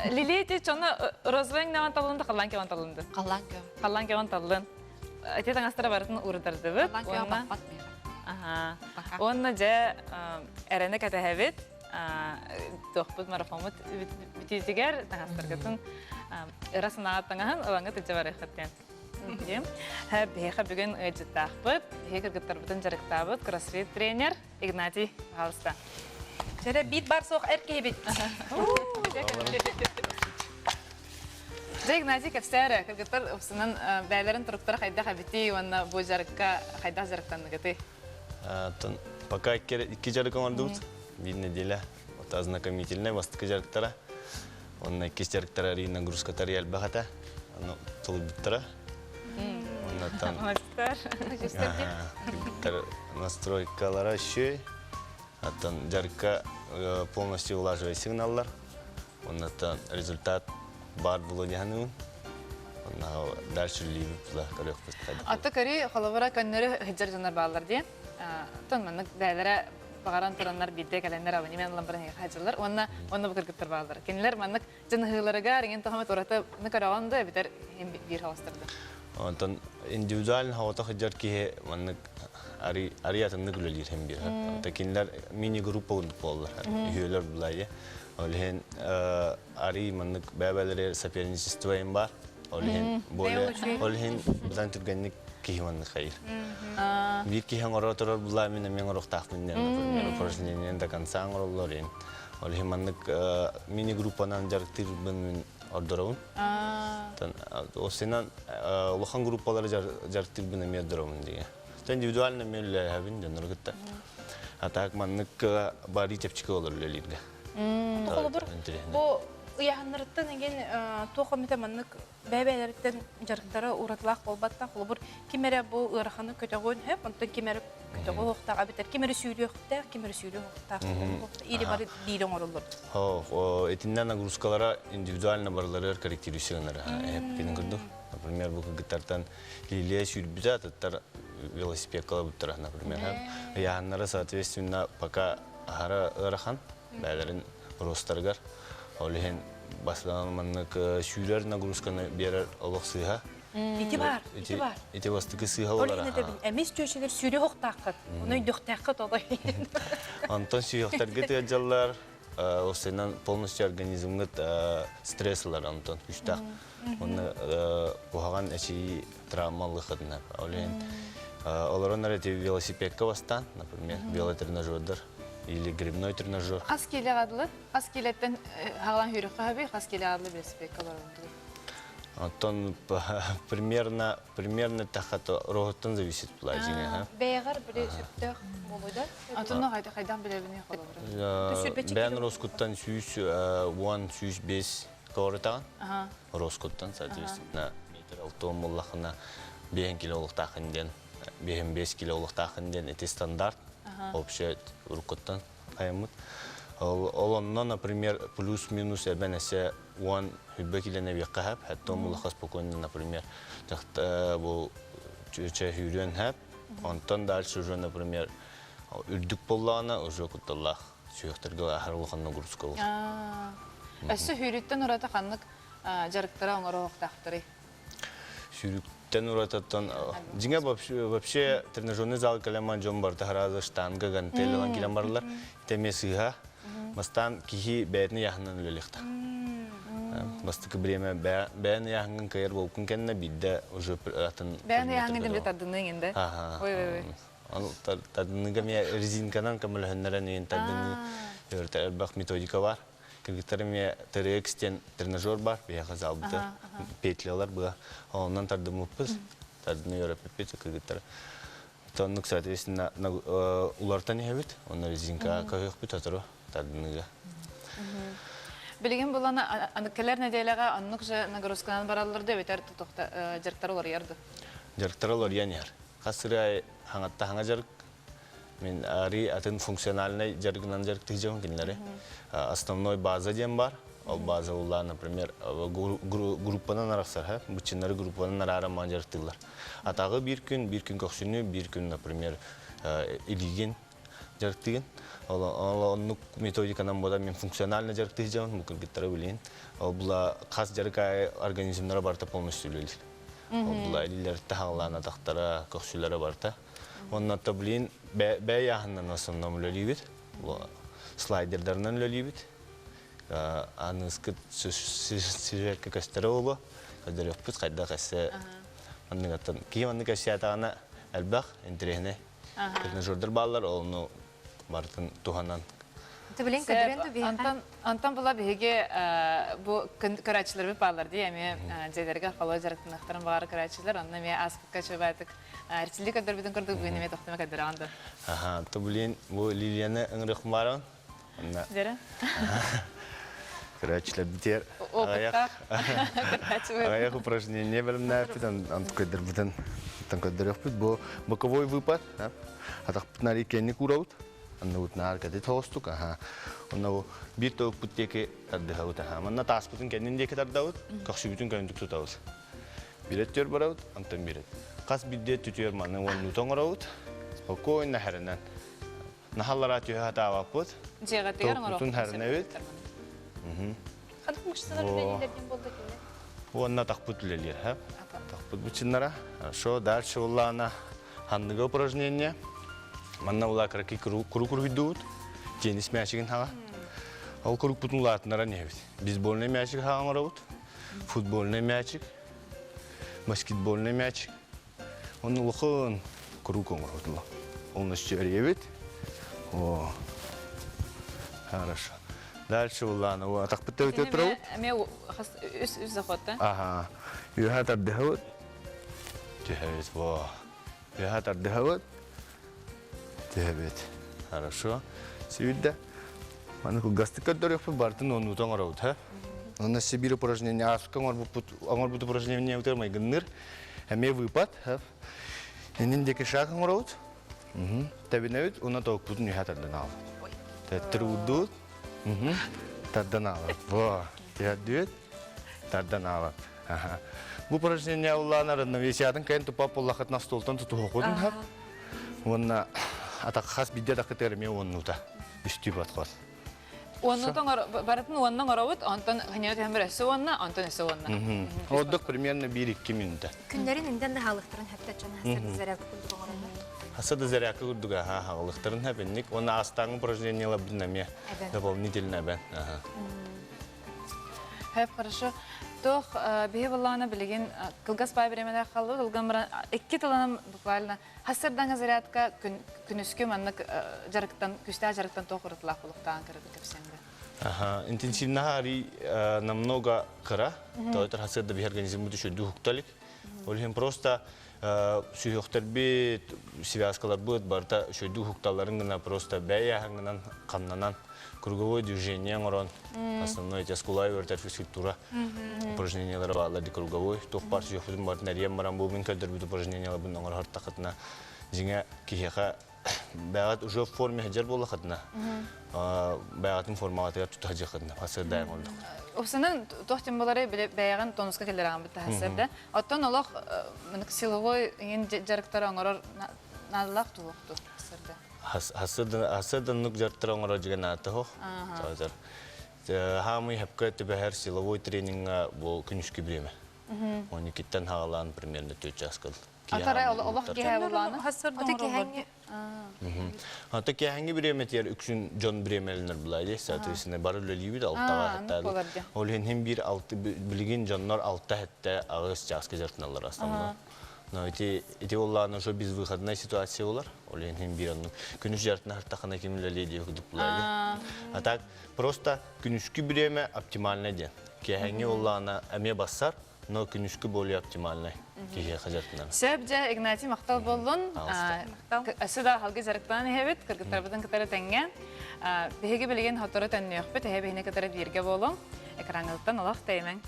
Лилия ити чону розовый өҥнөҕүн таллын да халлаан кэҕин таллын да? Халлаан кэҕин. Халлаан кэҕин таллын. Ити таҥастара барытын уурдардыбыт. Халлаан кэҕин баппат миэхэ. Аха. Уонна дьэ эрэнэ кэтэһэбит. Туохпут марафоммут бүтүүтүгэр таҥастаргытын ыра санаа таҥаһын ылаҥҥыт илдьэ барыаххыт диэн. Биһиэхэ бүгүн ыалдьыттаахпыт, биһиги кыргыттарбытын дьарыктаабыт кроссфит тренер Игнатий, пожалуйста. Чэрэ биит бар суох эр киһибит. Дьэ, Игнатий, кэпсээ эрэ, кыргыттар упсунан бэйэлэрин туруктара хайдах эбитий уонна бу дьарыкка хайдах дьарыктанныгытый? Пока икки дьарык оҥордубут. Биир неделя. Вот ознакомительный бастакы дьарыктара. Онно иккис дьарыктара арыый нагрузкатар элбэх этэ. Ону тулуйбуттара. Оннуттан кыргыттар настройкалара үчүгэй. Оттон дьарыкка полностью улаживай сигналлар. Оннуттан результат баар буолуо дии саныыбын. Онно дальше үлэлиибит була көрүөхпүт. Аты көрүү холобура көннөрү сылдьар дьоннор бааллар диэн. Оттон маннык бэйэлэрэ баҕаран тураннар биирдэ кэлэннэр абонемент ылан баран эһиэхэ сылдьаллар уонна уонна бу кыргыттар бааллар. Кинилэр маннык дьаныһыыларыгар иҥин тоһомот уратыны көрөҕүн да эбэтэр биир хаҕыстар да. Онтон индивидуально хаҕата сылдьар киһи маннык ари ари атыннык үлэлиир һин биир. Онтон кинилэр мини-группа курдук буолаллар. Үһүөлэр булайы. Ол иһин ари маннык бэбэлэри соперничество им бар. Ол иһин более ол иһин быдан түргэнник киһи маннык хайыр. Биир киһи оҥоро турар булаа мин эмиэ оҥоруохтаахпын диэн, например, упражнение до конца оҥороллор иһин. Ол иһин маннык мини-группанан дьарыктыырбын мин ордоробун. Осенан улахан группалары дьарыктыырбын эмиэ ордоробун диye. Индивидуально эмиэ үлэлэһэбин дьоннору кытта. А так маннык бари чэпчэки олор үлэлииргэ. Холобур, бу ыйаһыннарыттан эгин туох эмитэ маннык бэйэ-бэйэлэриттэн дьарыктара уратылаах буолбаттах. Холобур, ким эрэ бу ыараханы көтөҕүөн сөп, онтон ким эрэ көтөҕү уохтаах эбэтэр ким эрэ сүүрүөхтээх, ким эрэ сүүрүөх уохтаах. Или бары биир оҥороллор. Итиннэ нагрузкалара индивидуально барыларыгар корректирующий эппитин курдук. Например, бу кыргыттартан Лилия сүүрбүтэ, атыттар велосипедка ылбыттара, например. Ыйааһыннара, соответственно, пока аһара ыарахан бэйэлэрин ростарыгар. Ол иһин бастаан маннык сүүрэр нагрузканы биэрэр олох сыыһа. Ити бар, ити бар. Ити бастакы сыыһа Ол иһин этэбин, эмис чүөчэлэр сүүрүөх охтааххыт, ону өйдөхтөөххүт отой. Онтон сүүһөхтөргө тыадьаллар, осенан полностью организмҥыт стресс ылар онтон күстээх. Онно куһаҕан эчийии травма ылыаххытына. Ол иһин олорон эрэ ити велосипедка бастаан, например, велотренажердар или грибной тренажер. Хас киилэҕэ дылы? Хас киилэттэн хаалан сүүрүөххэ сөбүй? Хас киилэҕэ дылы велосипедка олорон дылы? Оттон примерно примерно тахата роһуттан зависит була дьиҥэ. Бэйэҕэр били сөптөөх буолуо да? Отунно хайдах билэбиний холобура? Бэйэн роскуттан 110 105 Тоҕурутаҕын? Роскуттан, соответственно, метр алтуон буоллахына, биэһин кило олохтаахын диэн, биэһин биэс кило олохтаахын диэн ити стандарт, общая уруккуттан айаммыт. Ол онно, например, плюс-минус эбэн эсэ уон хүббэ килоны эбиэххэ хэп, хэтте он спокойно, например, бу чэ хүүрүөн хэп, онтон дальше уже, например, үрдүк буоллаҕына уже кутталлаах сүһүөхтэргэ аһар улахан нагрузка ол. Өссө сүүрүүттэн ураты ханнык дьарыктара оҥоруохтаахтарый? Сүүрүктэн урататтан дьиҥэ вообще тренажерный зал кэлэн дьон барыта сразу штанга гантель ылан киирэн бараллар. Ити эмиэ сыыһа. Бастаан киһи бэйэтин ыйааһынынан үлэлиэхтээх. Бастакы бириэмэ бэйэн ыйааһыҥҥын кыайар буолкун кэннэ биирдэ уже атын Бэйэн ыйааһыҥҥын дэмдэ тардыныаҥ инде. Ой ой ой. Аны тардыныыга эмиэ резинканан көмөлөһүннэрэн иһин тардыныы өртө элбэх методика бар. Кыргыттар эмиэ TRX диэн тренажер бар, биһиэхэ залбыта петлялар быа. Онон тардыммыппыт, тардыныы өрөппүппүт кыргыттар. Оннук, соответственно, улартан иһэбит, онно резинка көһүөхпүт сотору тардыныыга. Билигин булан кэлэр нэдиэлэҕэ оннук же нагрузканан бараллар да эбэтэр тутухта дьарыктар уларыйар да? Дьарыктар уларыйан иһэр. Хас сыры хаҥатта хаҥа дьарык. Мин ари атын функциональнай дьарыгынан дьарыктыһдьабын кинилэри. Основной база диэн бар. Ол база улаан, например, группанан арахсар, быччыннары группанан араара маан дьарыктыыллар. Атаҕы биир күн, биир күн көхсүнү, биир күн, например, илиигин дьарыктыгын. Ол оннук методиканан буолан мен функционально дьарыктыһдьабын, бу кыргыттары билин. Ол була хас дьарык аайы организмнара барыта полностью үлэлиир. Ол илиилэр таһаҕалаан атахтара, көхсүлэрэ барыта. Онно блин бэйэ яһынан основном үлэлиибит. Слайдердарынан үлэлиибит. Аныскыт сюжетка көстөрө буолуо. Көрдөрүөхпүт хайдах эссе манныгаттан киһи маннык эссиатаҕына элбэх интэриэһинэй тренажердар бааллар, ону барытын туһанан. Билин көдүрэн ту биһиэхэ. Антон Антон була биһиги бу көрөөччүлэрбит бааллар дии эмиэ дьиэлэригэр холуо дьарыктаныахтарын баҕар көрөөччүлэр онно эмиэ ааспыкка чөбөтүк эрчиллии көрдөрбүтүн курдук бүгүн эмиэ тохтума көрдөрөҕүн да. Аха, то блин, бу Лилияны ыҥырыахпын баарабын. Онно. Дьэрэ. Көрөөччүлэр битиэр аҕыйах аҕыйах упражнение бэлэмнээппит, онту көрдөрбүтүн көрдөрүөхпүт. Бу боковой выпад, атахпытын иккиэнник уурабыт, анныбытын кэтит соҕустук, аха. Онно бу биир тобукпут диэки тардыһабыт, аха. Манна тааспытын кэннин диэки тардабыт, көхсүбүтүн көнөтүк тутабыт. Биир өттүгэр барабыт, онтон биир Хас биирдии өттүтүгэр маны уоннуута оҥоробут. Спокойно хэрэнэн. Наһаллара түһэ сатаабаппыт. Дьиэҕитигэр Топпутун хэрнэбит. Ханнык мышцалар үлэлииллэрдин буолла кинилэр? Уонна тахпыт үлэлиир, ха? Тахпыт бычыннара. Хорошо, дальше улаана ханныга упражнение. Манна ула кыракый куру куруйдуут. Теннис мячигин хаға. Ол курукпутун улаатынара небит. Бейсбольный мячик хаға оҥоробут. Футбольный мячик, баскетбольный мячик. Оны улахан куруук оҥоротулар. Полностью эрийэбит. О, хорошо. Дальше улаана атахпыт өтө турабыт. Эме үс үс заход да? Ага. Үһэ тардыһабыт. Түһэбит. Во. Үһэ тардыһабыт. Түһэбит. Хорошо. Сибирде. Маны кылгастык көрдөрүөхпүт бартын оннута оҥоробут, ха? Онно Сибирь упражнение, ааска оҥорбут упражнение утар майгынныр. Эмиэ выпад, ха? Иннин диэки шаг оҥоробут. Тэбинэбит, уна тоокпутун үһэ тардан аалабыт. Тэттэр уурдуут. Тардан аалабыт. Во, түһэрдүбүт. Тардан аалабыт. Бу упражнение улаан равновесиятын кайын тупа поллахытна столтан тутуһукутун хап. Уонна атак хас бидде атакытыгар эмиэ уоннута үстүү подход. Уоннутун барытын уонна оҥоробут, онтон ханьыа түһэн бір өссө уонна, онтон өссө уонна. Отдых примерно 1-2 минута. Күннэрин инден да хаалыктарын хэптэ чон хасыр зарядка курдук оҥороннор. Хаса да зарядка курдук аха хаалыктарын хэпинник. Уонна астааҥы упражнениялар бин эмиэ дополнительно бен. Хэп хорошо. Тох биһи буллаана билигин кылгас бай биремелер халлы ылган баран икки тылынан буквально хассырдаҥа зарядка күнүскү маннык жарыктан күстээх жарыктан туох уратылаах булуктаан кырыгы кэпсэҥдэ. Ага, интенсивно ари намного кыра, то хасырда биһи организм бут үчүдүү хукталик. Ол иһин просто сүһүөхтэрбит, связкаларбыт барыта үчүдүү хукталларын гына просто бэйэһэҥинэн хамнанан круговое движение оҥорон основной эти скулай өртөр физкультура упражнениялары баалар ди круговой туох бар сүһүөхпүтүн барытын эрийэн баран бу мин көрдөрбүт упражненияларбын оҥоро хартахытына дьиҥэ киһиэхэ бэҕэт уже в форме сылдьар буоллахытына бэҕэтин формаҕатыгар тута сылдьыаххытына хасыардаайым ордук. Упсанан туох тем болары биле бэйэҕин тонуска киллэрэҕин битта хасыарда. Оттон олох силовой иҥин дьарыктары оҥорор наадалаах туохту хасыарда. Хасыарданнык дьарыктары оҥорор дьигэ наатыһох. Хаамый хапка түбэһэр силовой тренинга бу күнүскү бириэмэ. 12-тэн хаалаан примерно 4 часка. Атара олох киһэ булааны. Ата киһэҥҥи бириэмэтигэр үксүн дьон бириэмэлэнэр булаа соответственно бары үлэлиибит алтаҕа хэтта ол иһин хин биир алты билигин дьоннор алта хэтте аҕыс чааска дьарытыналлар основной но ити ити буоллаҕына уже безвыходная ситуация болар ол иһин хин биир оннук күнүс дьарытына хартахына ким үлэлиэ диэх курдук булаа а так просто күнүскү бириэмэ оптимальный диэн киэһэҥҥи буоллаҕына эмиэ бассар но күнүскү более оптимальный киһиэхэ дьарытынан. Сөп дьэ, Игнатий махтал боллун. Өссө да халгы дьарыктаан иһэбит, кыргыттарбытын кытары тэҥҥэ. Биһиги билигин хотору төннүөхпүт, эһэ биһини кытары бииргэ буолуҥ. Экраҥҥытыттан олох тэйимэҥ.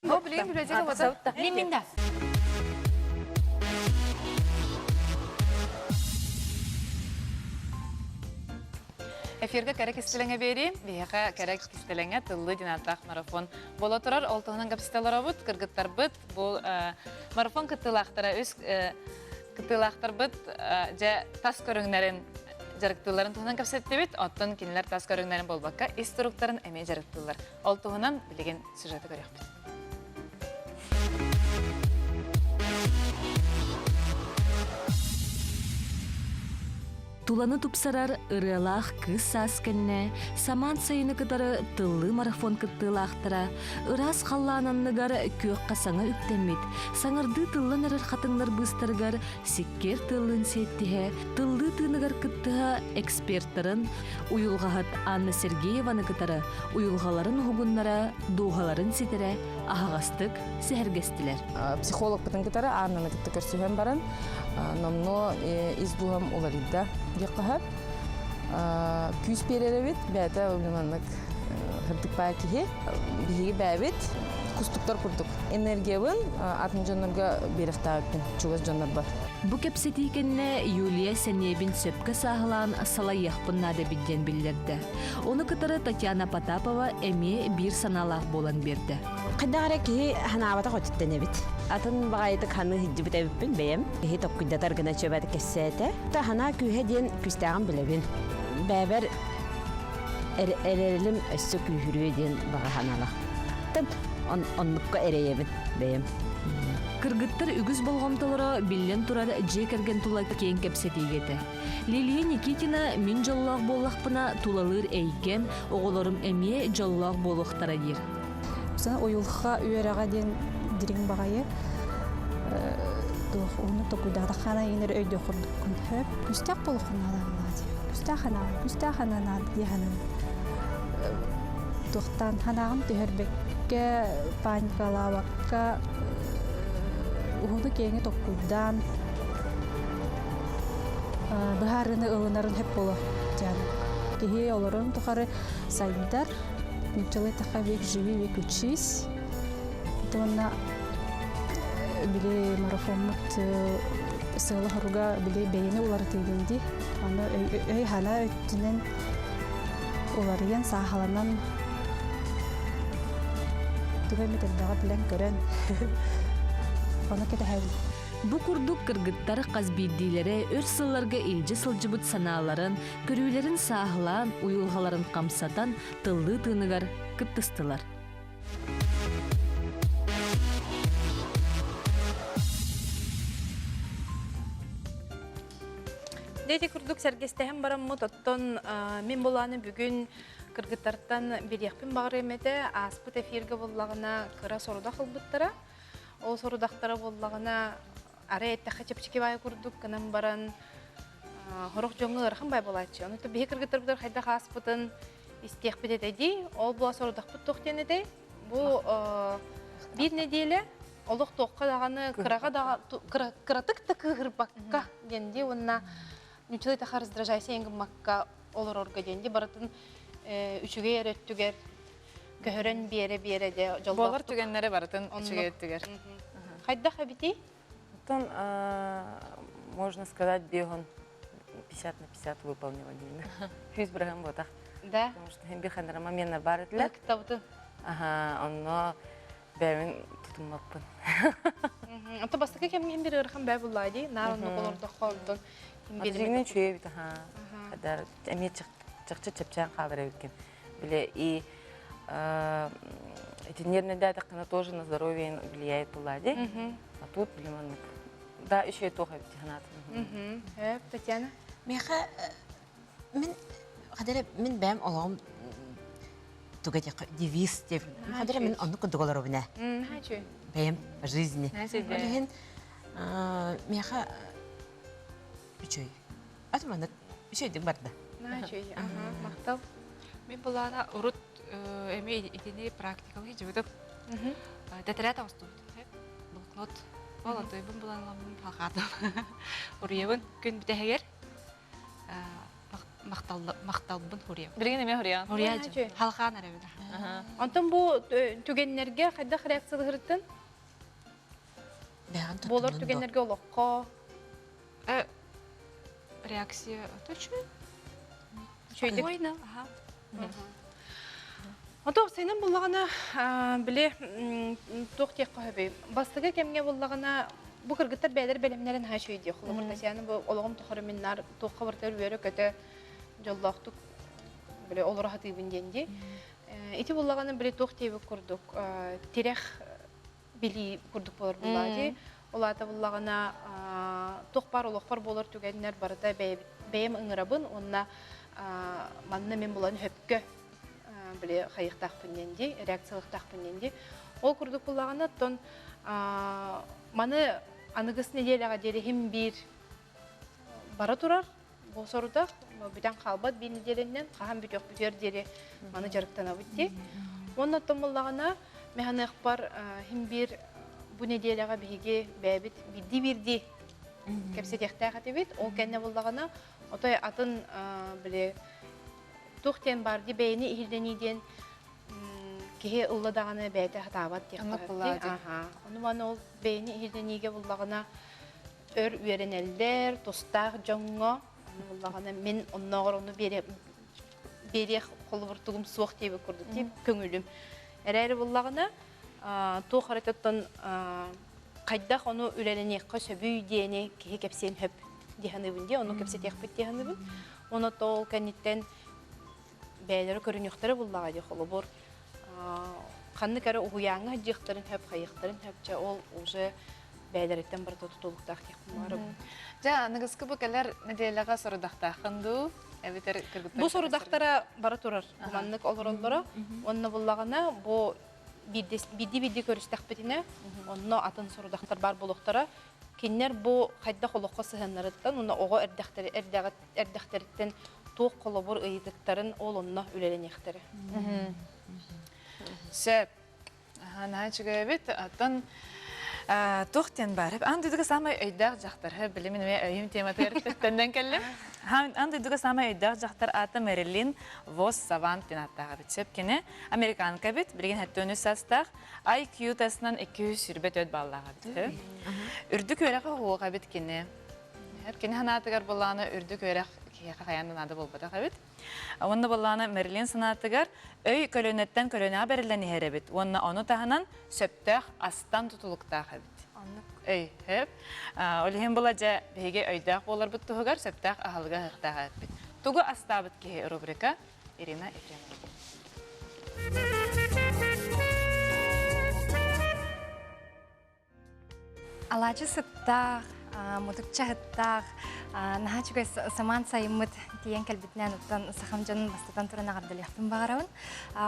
Бу билигин библиотека болса. Лиминда. Эфиргэ кэрэ кистэлэҥэ биэрии, биһиэхэ кэрэ кистэлэҥэ тыллыы диэн марафон буола турар. Ол туһунан кэпсэтэ олоробут, кыргыттарбыт бу марафон кыттыылаахтара үс кыттыылаахтарбыт дьэ тас көрүҥнэрин дьарыктыылларын туһунан кэпсэттибит. Оттон кинилэр тас көрүҥнэрин буолбакка ис туруктарын эмиэ дьарыктыыллар. Ол туһунан билигин сюжеты көрүөхпүт. Туланы тупсарар ырыалаах кыыс саас кэннэ самаан сайыны кытары тыллыы марафон кыттыылаахтара ыраас халлаан анныгар күөххэ саҥа үктэммит, саҥардыы тыллан эрэр хатыҥнар быыстарыгар сиккиэр тыаллыын сиэттиһэ, тыллыы тыыныгар кыттыһа экспертарын уйулҕаһыт Анна Сергееваны кытары уйулҕаларын уһугуннара, дууһаларын ситэрэ. аһаҕастык сэһэргэстилэр. Психологпытын кытары Аннаны кытта көрсүһэн баран, номнуо ис дууһам уларыйда диэххэ сөп. Күүс биэрэр эбит, бэйэтэ маннык сырдык баай киһи. Биһиги бэйэбит кустуктар курдук энергиябын атын дьоннорго биэрэхтээбиппин, чугас дьоннорбор. Бу кэпсэтии кэннэ Юлия сэниэбин сөпкө сааһылаан салайыахпын наада эбит диэн биллэрдэ. Ону кытары Татьяна Потапова эмиэ биир санаалаах буолан биэрдэ. Хайдах эрэ киһи санаабатах өттүттэн эбит. Атын баҕайытык ханыы сылдьыбыт эбиппин бэйэм. Киһи токкуйдатар гына чөбөт кэссээтэ. Та ханаа күүһэ диэн күүстээҕин билэбин. Бэйэбэр эрэлим өссө күүһүрүө диэн баҕа санаалаах. Оннукка эрэйэбин бэйэм. Кыргыттар үгүс болҕомтолоро биллэн турар дьиэ кэргэн тула киэҥ кэпсэтиигэ этэ. Лилия Никитина мин дьоллоох буоллахпына тулалыыр эйгэм, оҕолорум эмиэ дьоллоох буолуохтара диир. Уйулҕа үөрэҕэ диэн дириҥ баҕайы туох уһуннук токуйдаатаххына иҥэр өйдүөх курдуккун сөп. Күстээх буолуоххун наада дии. Күстээх санаа, күстээх санаа наада дии саныыбын. Туохтаан санааҕын түһэрбэккэ, паникалаабакка уһуну киэҥи токкуйдаан быһаарыыны ылынарын сөп буолуо диэн. Киһи олорон тухары сайдар, нууччалыы эттэххэ век живи, век учись. Уонна били марафоммут сыала-соруга били бэйэни уларытыыбын дии. Аны өй-санаа өттүнэн уларыйан, саахаланан тугу эмит элбэҕи билэн-көрөн ону кэтэһэбин. Бу курдук кыргыттар хас биирдиилэрэ өр сылларга илдьэ сылдьыбыт санааларын, көрүүлэрин сааһылаан, уйулҕаларын хамсатан, тыллыы тыыныгар кыттыстылар. Дети курдук сэргэстэһэн бараммыт, оттон мин булааны бүгүн кыргыттартан билиэхпин баҕарыам этэ. Ааспыт эфиргэ буллаҕына кыра сорудах ылбыттара. Ол сорудахтара буоллаҕына арай эттэххэ чэпчэки баай курдук гынан баран сорох дьоҥҥо ыарахан баай буолааччы. Ону биһи кыргыттарбытыгар хайдах ааспытын истиэхпит этэ дии. Ол була сорудахпыт туох диэн этэй? Бу биир нэдиэлэ олох туохха даҕаны кыраҕа даҕа кыратык да кыыһырбакка диэн дии уонна нуччалыы таха раздражайся гыммакка олорорго диэн дии барытын үчүгэй эрэ өттүгэр көһөрөн биэрэ-биэрэ дьэ дьоллоохтук. Буолар түгэннэри барытын үчүгэй өттүгэр. Хайдах эбитий? Оттон, можно сказать, бегун 50 на 50 выполнила деймин. Хүс бырыһым буотах. Да. Потому что хем биханара моменттар бар этилер. Кытабытын. Аха, онно бэйэбин тутуммаппын. Ото бастакы кэмҥэ хим бир ыарахан бээ буллаа дии. Наар оннук олордоххо онтон хим Дьиҥнэн үчүгэй эбит, аха. Хадар эмиэ чахчы чэпчээн хаалар эбиккин. Бile и эти нервные датаххына тоже на здоровье влияет була дии. А тут билим оннук. Да, еще и туох эбит ханаатын. Татьяна? Миэхэ мин хадара мин бэйэм олоҕум туга девиз деп хадара мин оннук курдук олоробун ээ. Бэйэм жизни. Ол иһин миэхэ үчүгэй. Аты маннык үчүгэйдик барда. Үчүгэй, аха, махтал. Мин былаана урут эмиэ итини практикалыы дьыбытым. Тэтэрээт оҥостубут. Блокнот. Ол онтуйбун булан халҕаатым. Уруйабын күн бүтэһигэр махталбын хуруйабын. Билигин эмиэ хуруйаҕын. Хуруйа халҕаан эрэбин. Онтон бу түгэннэргэ хайдах реакциялыырыттын? Буолар түгэннэргэ олоххо Реакция точно. Үчүгэйдик. Спокойно, аха. Ото сенен буллаҕына били туох диэххэ сөбүй? Бастакы кэмҥэ буллаҕына бу кыргыттар бэйэлэр бэлэмнэрин наһаа үчүгэй диэх. Холобур, Татьяна бу олоҕум тухары мин наар туохха барытыгар үөрэ-көтө дьоллоохтук били олоро сатыыбын диэн дии. Ити буллаҕына били туох диэбит курдук тирэх билии курдук буолар буллаа дии. Ол аата буллаҕына туох баар олохпор буолар түгэннэр барыта бэйэм ыҥырабын уонна манна мин булан хөпкө били хайыахтаахпын диэн дии, реакциялыахтаахпын диэн дии. Ол курдук буллаҕына, оттон маны аныгыс нэдиэлэҕэ диэри иһим биир бара турар Бу сорудах бүтэн хаалбат биир нэдиэлэннэн хаһан бүтүөхпүтүгэр диэри маны дьарыктанабыт дии. Уонна оттон буллаҕына Механыахпар хим биир бу неделяҕа биһиги бэйэбит биирдии-биирдии кэпсэтиэхтээх этибит. Ол кэннэ буллаҕына, отой атын били туох диэн баар дии бэйэни иһиллэнии диэн киһи ылла даҕаны бэйэтэ сатаабат диэххэ. Ону маны ол бэйэни иһиллэниигэ буллаҕына өр үөрэнэллэр, тустаах дьоҥҥо буллаҕына мин оннооҕор ону биэриэх холобуртугум суох диэбит курдук тип көҥүлүм. Эрээри буллаҕына туох эрэ оттон хайдах ону үлэлэниэххэ сөбүй диэни киһи кэпсиэн сөп дии саныыбын дии, ону кэпсэтиэхпит дии саныыбын. Ону ол кэнниттэн бэйэлэрэ көрүнүөхтэрэ буллаҕа дии холобур ханнык эрэ уһуйааҥҥа сылдьыахтарын сөп, хайыахтарын сөп, чэ ол уже бэйэлэриттэн барыта тутулуктаах диэхпин баҕарабын. Дьэ, аныгыскы бу кэлэр нэдиэлэҕэ сорудахтааххын дуу? Эбэтэр кыргыттар Бу сорудахтара бара турар. Маннык олороллоро. Онно буллаҕына бу биирдии-биирдии көрүстэхпитинэ, онно атын сорудахтар баар буолуохтара. Кинилэр бу хайдах олоххо сыһыаннарыттан уонна оҕо эрдэхтэриттэн туох холобур ыйытыктарын ол онно үлэлэниэхтэрэ. Сөп. Наһаа үчүгэй эбит. Оттон туох диэн баар? Аан дойдуга саамай өйдөөх дьахтар. Били мин эмиэ өйүм тематыгар төннөн кэллим. Аан дойдуга саамай өйдөөх дьахтар аата Мэрилин Вос Савант диэн ааттаах эбит. Сөп кини американка эбит. Билигин 73 саастаах. IQ тестынан 224 баллаах эбит. Үрдүк үөрэҕи уһуох эбит кини. Кини санаатыгар буллаҕына үрдүк үөрэх киһиэхэ хайаан да наада буолбатах эбит. Уонна буоллаҕына Мерлин санаатыгар өй көлүөнэттэн көлүөнэҕэ бэриллэн иһэр эбит уонна ону таһынан сөптөөх астан тутулуктаах эбит. Өй, хөп. Ол иһин була дьэ биһиги өйдөөх буоларбыт туһугар сөптөөх аһылыгы аһыахтаах эбиппит. Тугу астаабыт киһи рубрика Ирина Ефремова. Алаадьы сыттаах, мутукча сыттаах, наһаа үчүгэй самаан сайыммыт тиийэн кэлбитинэн оттон сахам дьонун бастатан туран эҕэрдэлиэхпин баҕарабын.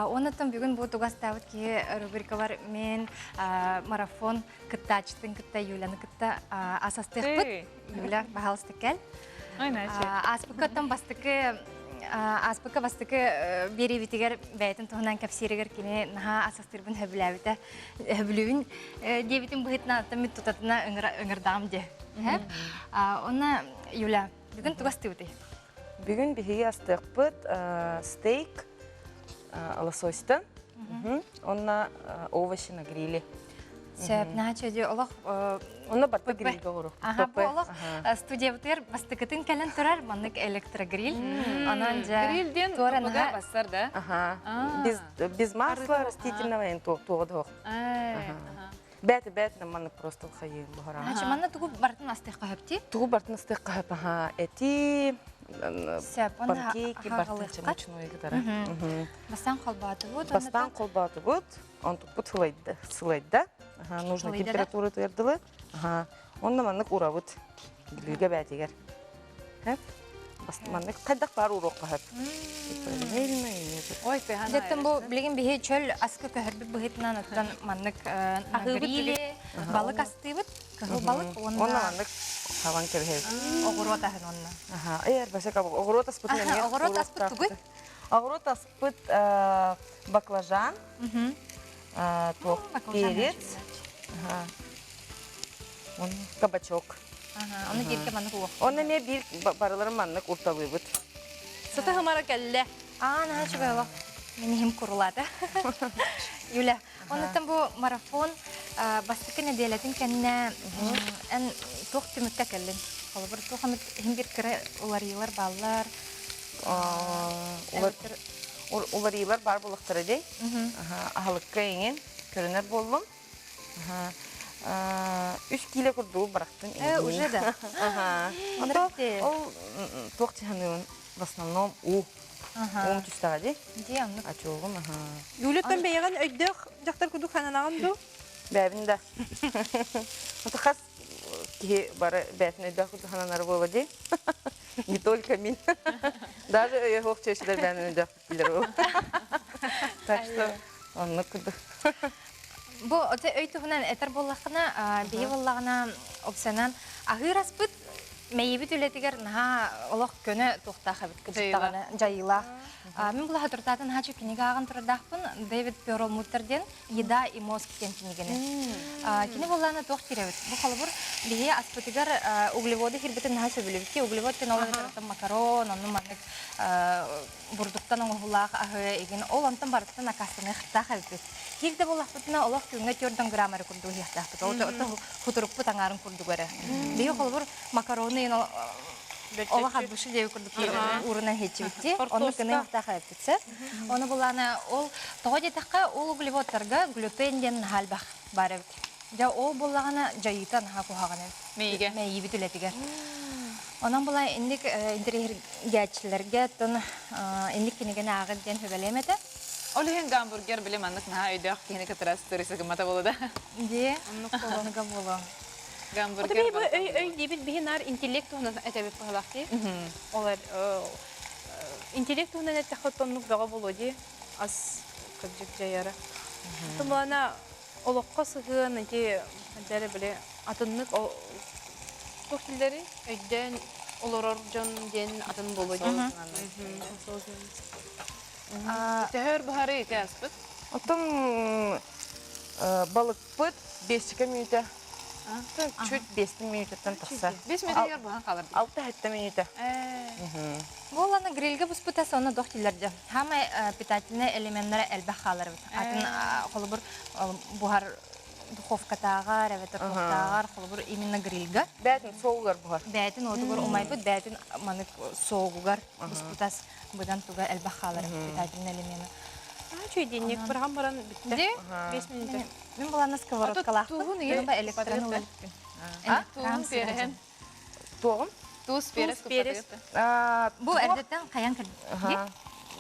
Уонна бүгүн бу тугу астаабыт киһи рубрикалар мен марафон кыттааччытын кытта Юляны кытта ас астыахпыт. Юля, баһаалыста кэл. Ааспыкка оттон бастакы ааспыкка бастакы биэриибитигэр бэйэтин туһунан кэпсииригэр кини наһаа ас астыырбын сөбүлээбитэ. Сөбүлүүбүн диэбитин быһыытынан оттон мин тутатына ыҥырдаҕым дии. Онно Юля, бүгүн тугу астыыбытый? Бүгүн биһиги астыахпыт стейк лососьтан, онно овощи на гриле. Сөп, наһаа үчүгэй олох Онно барта грильгэ оҕуру. Аха, бу олох студиябытыгар бастакытын кэлэн турар маннык электрогриль. Онон дьэ Гриль диэн туга бассар да? Аха. Без без масла растительного эн туоҕа да Бэт бэт маннык просто хайыым буһара. Значит, манна тугу бартын астыахха хөпти? Тугу бартын астыахха хөп, аха. Эти панкейки бартын чемочную гытара. Бастаан холбоотубут. Бастаан холбоотубут. Онтукпут сылайда. Сылайда. Ага, нужно температура тыырдылы. Ага. Онно маннык урабыт. Билүүгэ бээтигэр. Хэп. Маннык хайдах баар уруокка хэп. Ой, тыһан Деттен бу билигин биһи чөл аскы көһөрбүт быһыытынан оттон маннык грили балык астыыбыт, кыһыл балык уонна Онно маннык хабан кэбиһэбит. Оҕуруот аһын онно. Аха, эр башак оҕуруот аспытын эмиэ. Оҕуруот аспыт тугуй? Оҕуруот аспыт баклажан, туох перец, кабачок. Оны бииргэ маннык уох. Оны эмиэ биир барыларын маннык урталыыбыт. Сыты хымара кэллэ. Аа, наһаа үчүгэй олох. Мин иһим курулаата. Юля, онуттан бу марафон бастакы нэдиэлэтин кэннэ эн туох түмүккэ кэллин? Холобур, туох эмит иһин бир кыра уларыйыылар бааллар. Уларыйыылар баар буолуохтара дии. Аһылыкка иҥин көрүнэр буоллум. Үс киилэ курдугу барахтын. Э, уже да. Ол туох чыһаныыбын в основном уу. Уум түстэҕэ дии. Дии, оннук. Ачуогум, аха. Юлеттан бэйэҕин өйдөөх дьахтар курдук хананаҕын дуу? Бэйэбин да. Хас киһи бары бэйэтин өйдөөх курдук хананара буола дии. Не только мин. Даже өйө суох чөчүлэр бэйэни өйдөөх билэр буола. Так что оннук курдук. Бу өй туһунан этэр буоллаххына, биһи буоллаҕына, опсанан аһыыр аспыт. Мэйибит үлэтигэр наһаа олох көнө туохтаах эбит кыдьыктаҕына дьайыылаах. Мин була хатыртаатын наһаа кинигэ ааҕан турардаахпын Дэвид Перл-Муттер диэн «Еда и мозг» диэн кинигэни. Кини буоллаана туох диир эбит? Бу холобур биһи аспытыгар углеводы хирбитин наһаа сөбүлүүбүт. Углевод диэн ол эбэтэр макарон, онну маннык бурдуктан оҥоһуулаах аһы игин ол онтон барыттан аккаастаныахтаах эбиппит. Киир да буоллахпытына олох күҥҥэ 4 грамм эрэ курдук иһиэхтээхпит. Ол хутурукпут аҥаарын курдук эрэ. Биһи холобур макароны игин олох от души диэби курдук уурунан иһиэччибит Оннук гыныахтаах эбиппит сөп. Ону булаана ол тоҕо диэтэххэ ол углеводтарга глютен диэн наһаа элбэх баар эбит. Дьэ ол буоллаҕына дьайыыта наһаа куһаҕан эбит. Мэйигэ. Мэйиибит үлэтигэр. Онон була инник интэриэһиргээччилэргэ оттон инник кинигэни ааҕыт диэн сүбэлиэм этэ. Ол иһин гамбургер били маннык наһаа өйдөөх киһини кытары астыыр гыммата буолуо да. Дии, оннук буолуо. Гамбургер Бу өй өй диэбит биһи наар интеллект туһунан этэбит быһалаах дии. Олар интеллект туһунан эттэххэ оннук бөҕө буолуо дии. Ас кырдьык дьайара. Тумана олоххо сыһыан ити дьэрэ били атыннык туох дииллэрий өйдөөн олорор дьон диэн атын буолуо диэн. Төһө өр буһарый ити аспыт? Оттон балыкпыт биэсчикэ мүнүүтэ. Чуть биэстин мүнүүтэттэн тахсар. Биэс мүнүүтэ буһан хаалар. Алта сэттэ мүнүүтэ. Буоллана грильгэ буспута сонно дох дииллэр Хамай питательный элеменнара элбэх хаалар эбит. Атын холобур буһар духовкатааҕар эбэтэр туохтааҕар холобур именно грильга. Бээтин соугар буһар. Бээтин уотугар умайбыт, бээтин манык соугугар буспутас быдан туга элбэх хаалар питательный элемена. Чуйдинник быраҕан баран бүттэ. Бес мүнүүтэ. Мин буланна сковородкалаахпын. Электрон ылбыппын. Туун переһин. Туоҕум? Туус перец перец. Бу эрдэттэн хайан кэлбит.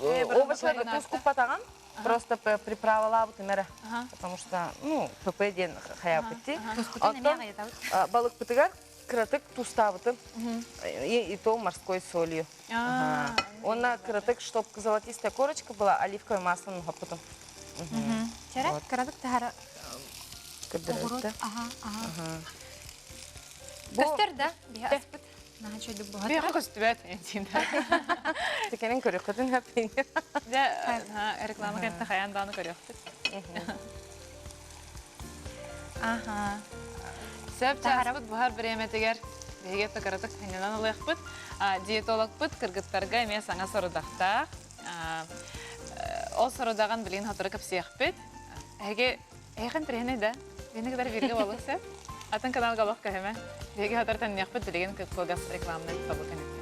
Овощтарга туус куппатаҕын, просто приправалаабытым эрэ. Потому что, ну, ПП диэн хайаабыт дии. Оттон балыкпытыгар кыратык туустаабытым. И то морской солью. Уонна кыратык, чтоб золотистая корочка была, оливковое масло нухаппытым. Чара, кыратык тахара. Кырдырыта. Ага, ага. Көстөр да, биһи аспыт. Наһаа чөйдүк буһар. Биһи көстүбэт Тикенин көрүөххүтүн хэппин. Дьэ, реклама кэнтэ хайаан дааны көрүөхпүт. Аха. Сөп чааспыт буһар бириэмэтигэр биһиги кыратык сынньанан ылыахпыт. Диетологпыт кыргыттарга эмиэ саҥа сорудахтаах. Ол сорудаҕын билигин сотору кэпсиэхпит. Эһиги Эйиэхэ интэриэһинэй да? Биһини кытары бииргэ буолуҥ сөп. Атын каналга олох көһүмэ. Биһиги сотору төннүөхпүт билигин кылгас рекламнай тобу кэнниттэн.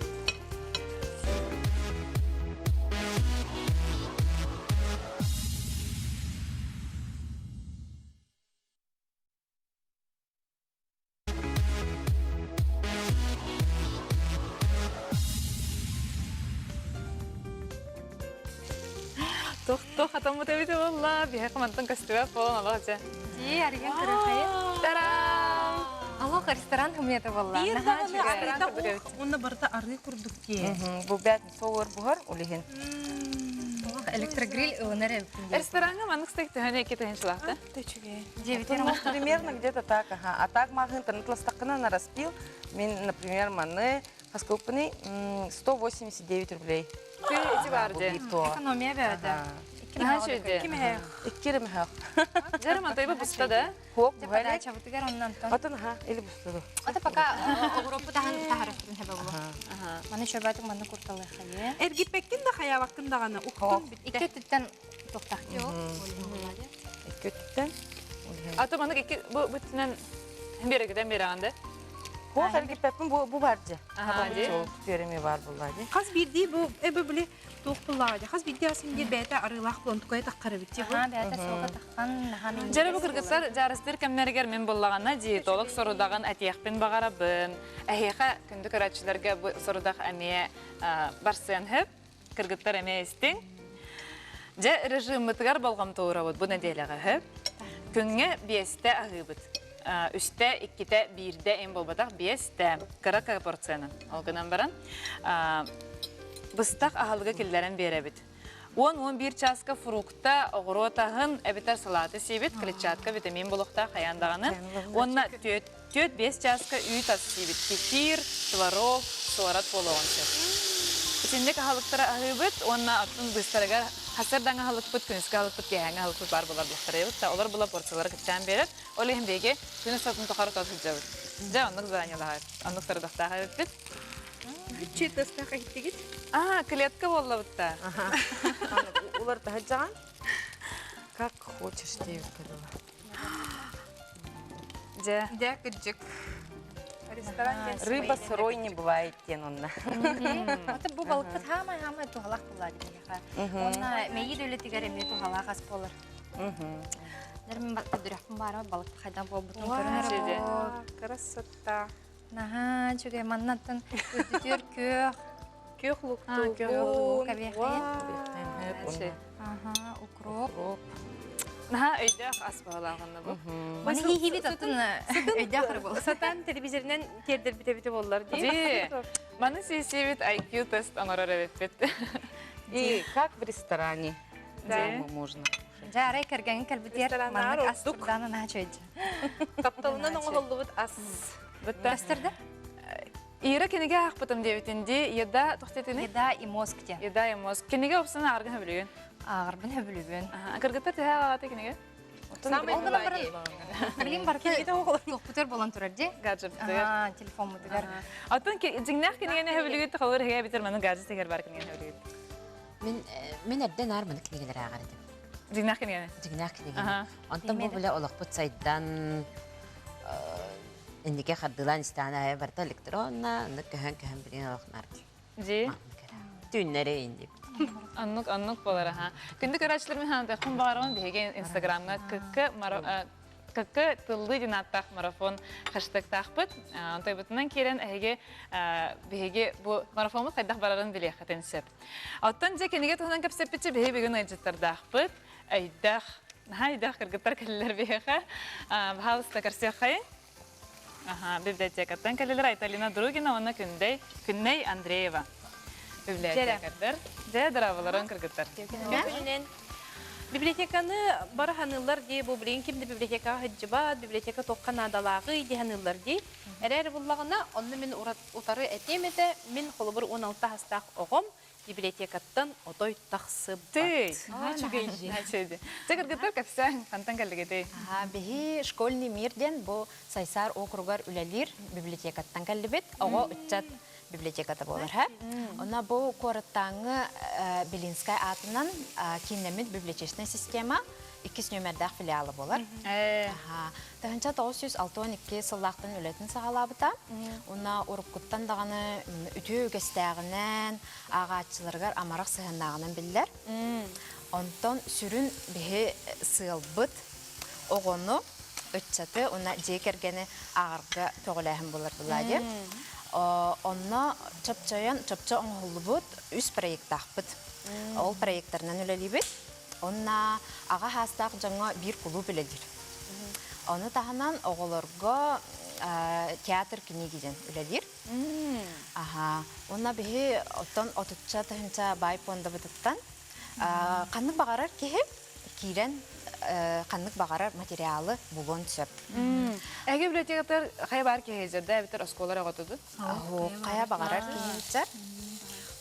Туох хатаммыт эбит буолла, биһиэхэ мантан көстүбэт буолан олох дьэ. Дии, арыйан көрүөххэйин. Тарам! Олох ресторан хымыйата буолла. Биир даҕаны арыыта уонна барыта арыы курдук дии. Бу бэт соур буһар улиһин. Олох электрогриль ылынар эбиппин. Рестораҥҥа маннык стейк төһөнө икки тыһыынчалаахта? Ну, примерно где-то так, ага. А так маҕаһыын интернет на распил. Мин, например, маны хаскылпыны 189 рублей. Ты эти бар де. Экономия бәді. Наһаа үчүгэй. Ким эһэ? Икки мехах. Дьэрим антайба буста да? Хоп, Подача бутыгар оннан тон. Атын ха, или буста. Ата пока огуроппу таһан таһарыппын хэбэ булу. Маны шөбәтик маны курталы хайы. Эргиппеккин да хаябаккын даҕаны уктун бүттэ. Икки өттүттэн туохтахти ол. Икки өттүттэн. Аты маннык икки бу бүттүнэн берегеден береҕин да? Хоп, эргиппеппин бу бу бар же. Аха, ди. Түөреми бар булла ди. Хас биирдии бу эбэ били туох буллаҕа хас биирдии асын диир бэйэтэ арыылаах буолан тукайа таххар эбит бу. Аха, бэйэтэ суока таххан, наха мин. Дьэрэ бу кыргыттар дьаарыстыыр кэмнэригэр мин буллаҕына диетолог сорудаҕын этиэхпин баҕарабын. Эһиэхэ күндү көрөөччүлэргэ бу сорудах эмиэ барсыан сөп. Кыргыттар эмиэ истиҥ. Дьэ, режиммытыгар болҕомто уурабыт бу нэдиэлэҕэ сөп. Күҥҥэ биэстэ аһыыбыт. Үстэ, иккитэ, биирдэ им буолбатах, биэстэ. Кыра порциянан. Ол гынан баран, быстах аһылыгы киллэрэн биэрэбит. 10-11 чааска фрукта, оҕуруот аһын, эбэтэр салааты сиэбит, клетчатка, витамин булуохтаах хайаан даҕаны. Уонна 4-5 чааска үүт ас сиибит, кефир, творог, суорат буолуоҕун сөп. Итинник аһылыктары аһыыбыт уонна оттон быыстарыгар хасырдаҥ аһылыкпыт, күнүскү аһылыкпыт, киэһээҥҥи аһылыкпыт баар буолар буоллахтара да олор була порциялары кыччаан биэрэр. Ол иһин биһиги күн устатын тухары тот сылдьабыт. Дьэ, оннук заранелаһар, оннук сорудахтаах эбиппит. Үччү тастаах иһиттигит? Аа, клетка буоллабытта. Улар таһыджаҕан? Как хочешь диэбиккэ дылы. Дьэ. Дьэ, кырдьык. Ресторан диэн Рыба сырой не бывает диэн онно. Аты бу балыкпыт хаамай-хаамай туһалаах буолла диэхэ. Уонна мэйии үлэтигэр эмиэ туһалаах ас буолар. Дэр мин көрдөрөхпүн баара балык хайдах буолбутун көрөн Красота. Наһаа үчүгэй маннаттан үрдүтүөр күөх Күөх лук луктуубун. Аха, укроп. Наһаа өйдөөх ас баһылаах онно бу. Маны хиихибит оттон өйдөөх эрэ буолар. Сатаан телевизорынан тиэрдэрбит эбитэ буоллар дии. Дии. Маны сиисиибит IQ тест оҥорор эбиппит. И как в ресторане. Да. Можно. Дьэ, арай кэргэҥҥин кэлбитигэр маннык ас турдаан наһаа үчүгэй. Тапталынан оҥоһуллубут ас. Көстөрдө? Ира кинигэ аахпытым диэбитин дии. Еда тохтетини? Еда и мозг диэн. Еда и мозг. Кинигэ опсана ааргын хөбүлүгүн. Ааҕарбын хөбүлүбүн. Кыргыттар төһө ааҕаата кинигэ? Самый Ол гынан баран билигин барыта туохпутугар буолан турар дии. Гаджеттыгар. Телефоммутугар. Оттон дьиҥнээх кинигэни хөбүлүгүт холор иһэ битер маны гаджет иһэр бар кинигэни хөбүлүгүт. Мин мин эрдэ наар маны кинигэлэр ааҕар этим. Дьиҥнээх кинигэни. Дьиҥнээх кинигэни. Онтон бу билэ олохпут сайдан инники хардыылаан истэҕин аайы барыта электронна, оннук көһөн-көһөн билигин олох наар Дии. Түүннэри инди. Оннук, оннук буолар аха. Күндү көрөөччүлэр мин хаантыахпын баҕарабын биһиги Инстаграмҥа КК КК тыллыы диэн ааттаах марафон хэштегтаахпыт. Онтойбутунан киирэн эһиги биһиги бу марафоммут хайдах барарын билиэххитин сөп. Оттон дьэ кинигэ туһунан кэпсэппитчэ биһиги бүгүн ыалдьыттардаахпыт. Өйдөөх, наһаа өйдөөх кыргыттар кэллилэр биһиэхэ. Баһаалыста көрсүөххэйиҥ. Аха, библиотекаттан кэллилэр Айталина Другина уонна Күндэй, Күннэй Андреева. Библиотекардар. Дьэ, дорооболорун кыргыттар. Күнүнэн. Библиотеканы бары ханыыллар дии, бу билигин ким да библиотекаҕа сылдьыбат, библиотека туохха наадалааҕый дии ханыыллар дии. Эрээри буллаҕына, онно мин утары этиэм этэ, мин холобур 16 саастаах оҕом библиотекаттан отой тахсыбат. Үчүгэй. Дьэ, кыргыттар кэпсээҥ, хантан кэллигитий? Биһи «Школьный мир» диэн бу Сайсаар округар үлэлиир библиотекаттан кэллибит. Оҕо ыччат библиотеката буолар. Онно бу куораттааҥҥы Белинскай аатынан кииннэммит библиотечнай система иккис нүөмэрдээх филиала буолар. 1962 сыллаахтан үлэтин саҕалаабыта. Уонна уруккуттан даҕаны үтүө үгэстээҕинэн, ааҕааччыларыгар амарах сыһыаннааҕынан биллэр. Онтон сүрүн биһи сыалбыт оҕону, ыччаты уонна дьиэ кэргэни ааҕарга көҕүлээһин буолар Влади. Онно чопчойон, чопчу оҥоһуллубут үс проектаахпыт. Ол проектарынан үлэлиибит. Онно аҕа саастаах дьоҥҥо биир кулууп үлэлиир. Ону таһынан оҕолорго театр книги диэн үлэлиир. Аха. Уонна биһи оттон отучча тыһыынча баай пуондабытыттан ханнык баҕарар киһи киирэн ханнык баҕарар материалы булуон сөп. Эһиги библиотекатыгар хайа баар киһи сылдьар эбэтэр оскуола эрэ оҕотудун? Хайа баҕарар киһи сылдьар.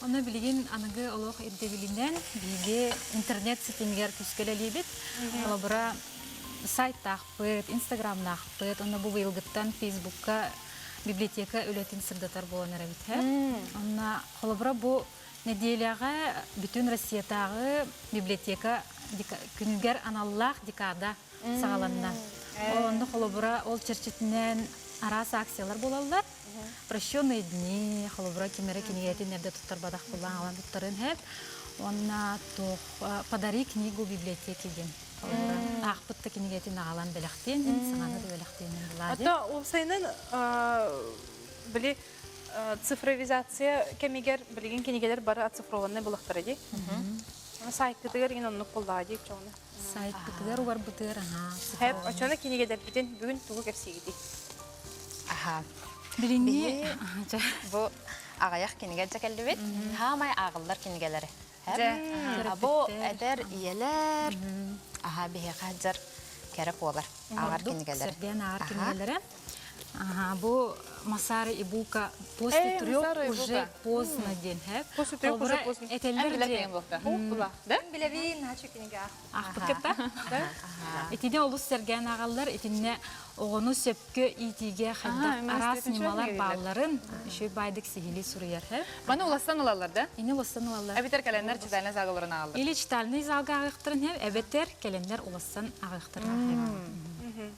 Онно билигин аныгы олох ирдэбилинэн биһиги интернет ситимигэр күүскэ үлэлиибит. Холобура, сайтаахпыт, инстаграмнаахпыт, онно бу быйылгыттан фейсбукка библиотека үлэтин сырдатар буолан эрэбит. Онно холобура бу нэдиэлэҕэ бүтүн Россиятааҕы библиотека күнүгэр аналлаах декада саҕаланна. Ол онно холобура ол чэрчитинэн араас акциялар буолаллар. Прощенные дни, холобура ким эрэ кинигэтин эрдэ туттарбатах буоллаан аҕалан туттарын иһэр. Уонна туох подари книгу библиотеки диэн холобура аахпыт да кинигэтин аҕалан бэлэхтиэн саҥаны да бэлэхтиэн булаа Ото уопсайынан били цифровизация кэмигэр билигин кинигэлэр бары оцифрованнай булахтара дии. Сайтытыгар иҥин оннук буоллаҕа дии чоҕуна. Сайтпытыгар угарбытыгар аһаа. Хэп, очоно кинигэлэрбитин бүгүн тугу кэпсиигитий? Аха. Билиҥҥи бу аҕыйах кинигэ дьэ кэллибит. Хаамай ааҕыллар кинигэлэри. Бу эдэр ийэлэр аха биһиэхэ дьар кэрэ буолар ааҕар кинигэлэр. Сэргээн ааҕар кинигэлэрэ. Бу Масары Ибука после трех уже поздно диэн хэп. После трех уже поздно. Этэллэр диэн Да? Билэбин, начу кинигэ Аахпыккыта. Итини олус сэргээн ааҕаллар. Итиннэ оҕону сөпкө иитиигэ хайдах араас ньымалар баалларын үчүгэй баайдык сиһилии суруйар. Маны уластан ылаллар да? Ини уластан ылаллар. Эбэтэр кэлэннэр читальный залга олорон ааҕаллар. Или читальный залга ааҕыахтарын хэм, эбэтэр кэлэннэр улассан ааҕыахтарын хэм.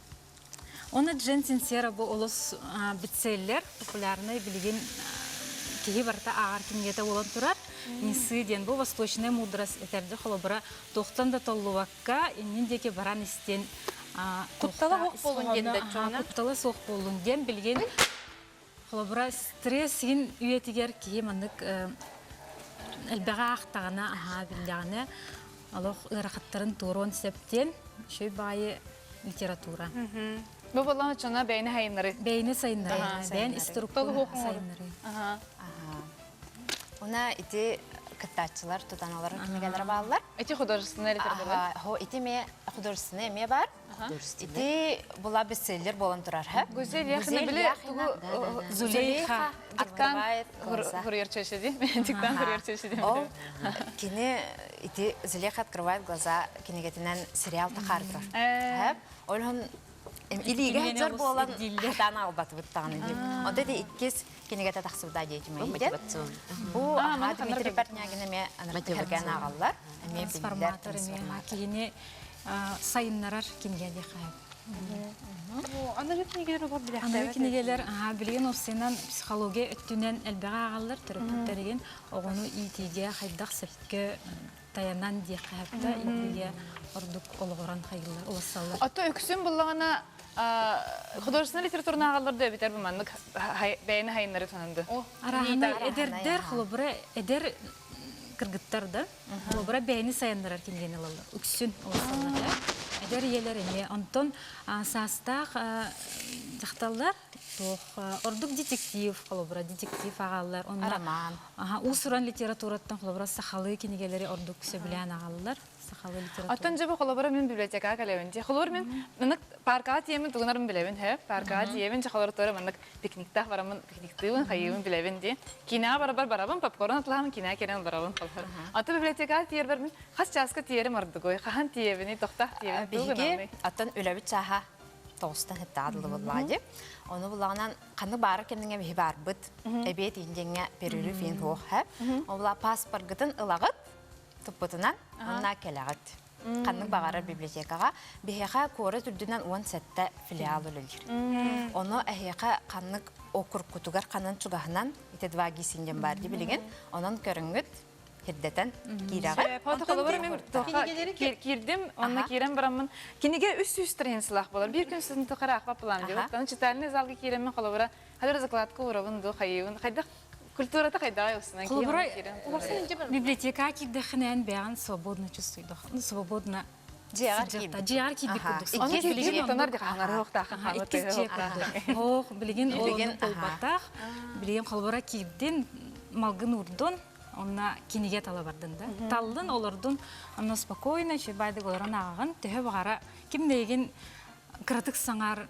Оны Джен Синсера бу олус бестселлер, популярный билигин киһи барыта ааҕар кинигэтэ буолан турар. Нисы диэн бу восточная мудрость этэрди холобура туохтан да толлубакка иннин диэки баран истиэн Куттала суох буолун диэн да куттала суох буолун диэн билигин холобура стресс син үйэтигэр киһи маннык элбэҕи аахтаҕына аһаа биллэҕинэ олох ыарахаттарын туоруон сөп диэн үчүгэй баайы литература. Бу буоллаҕына чона бэйэни сайыннары. Бэйэни сайыннары. Бэйэн ис туруккун сайыннары. Уна ити кыттааччылар тутан олорор кинигэлэр бааллар. Ити художественная литература. Хо ити ме художественная эме бар. Ити була бестселлер болон турар. Гузель Яхина биле Зулейха открывает глаза. Диктант хуруйар чешеди. Ол кини ити Зулейха открывает глаза кинигетинен сериал тахаар турар. Ол илиигэ сылдьар буолан хатаан аалбатыбыт даҕаны дип. Онто ити иккис кинигэтэ тахсыбыта диэтим Бу Дмитрий Портнягин эмиэ анарытыһаргаан ааҕаллар. Эмиэ биллэр Киһини сайыннарар кинигэ диэххэ Аныгы кинигэлэр олор Аныгы кинигэлэр билигин уопсайынан психология өттүнэн элбэҕи ааҕаллар төрөппүттэригин оҕону иитиигэ хайдах сөпкө тайанан диэххэ сөптө иитиигэ ордук олоҕуран хайыллар улассаллар. Ото үксүн буллаҕына художественный литератураны ааҕаллар да эбитэр бу маннык бэйэни хайыннары туһананды. Араһына эдэрдэр холобура эдэр кыргыттар да холобура бэйэни сайыннарар кинигэни ылаллар үксүн улассаллар эдэр ийэлэр эмиэ онтон саастаах дьахталлар туох ордук детектив холобура детектив ааҕаллар онно роман уус-уран литератураттан холобура сахалыы кинигэлэри ордук сөбүлээн ааҕаллар сахалыы литература Оттон дьэ бу холобура мин библиотекаҕа кэлэбин дии. Холобур мин маннык паркаҕа тиийэммин тугунарым билэбин һэ. Паркаҕа тиийэбин дьэ холобур туора маннык пикниктаах бараммын пикниктыыбын хайыыбын билэбин дии. Киинэҕэ барабар барабын попкорн атылаһаммын киинэҕэ киирэн барабын холобур. Аты библиотекаҕа тиийэрбэр мин хас чааска тиийэрим ордугуй, хаһан тиийэбиний, тохтоох тиийэбин тугу Биһиги гынамый? оттон үлэбит чааһа тоҕустан хыттаҕа дылы буоллаҕа дии. Ону буллаҕынан ханнык баара кэмҥэ биһи баарбыт. Эбиэт ииндиэҥҥэ перерыв иин суох һэ. Ол була паспоргытын ылаҕыт, туппутунан уонна кэлэҕит. Ханнык баҕарар библиотекаҕа биһиэхэ куорат үрдүнэн 17 филиал үлэлиир. Ону эһиэхэ ханнык окуркутугар ханан чугаһынан ити два гисин диэн баар дии билигин. Онон көрүҥҥүт ирдэтэн киирэҕит. Холобур мен киирдим, онно киирэн бараммын кинигэ үс сүүс страницалаах болар. Биир күн сытын тухары аахпат план диэбит. Ону читальный залга киирэммин холобура хадыр закладка уурабын ду хайыыбын. Хайдах культурата хайдаҕай устунан Холобура библиотека киирдэххинээн бэйэҕин свободно чувствуйдах. Ну, свободно Дьиэҕэр киирбит. Дьиэҕэр киирбит курдук. Иккис билигин тонор дихаҥар Иккис дьиэ курдук. Ох, билигин ол буолбатах. Билигин холобура киирдин, малгын уурдун, онно кинигэ тала бардын да. Таллын, олордун, онно спокойно, үчүгэй олорон ааҕаҕын, төһө баҕара ким да кыратык саҥар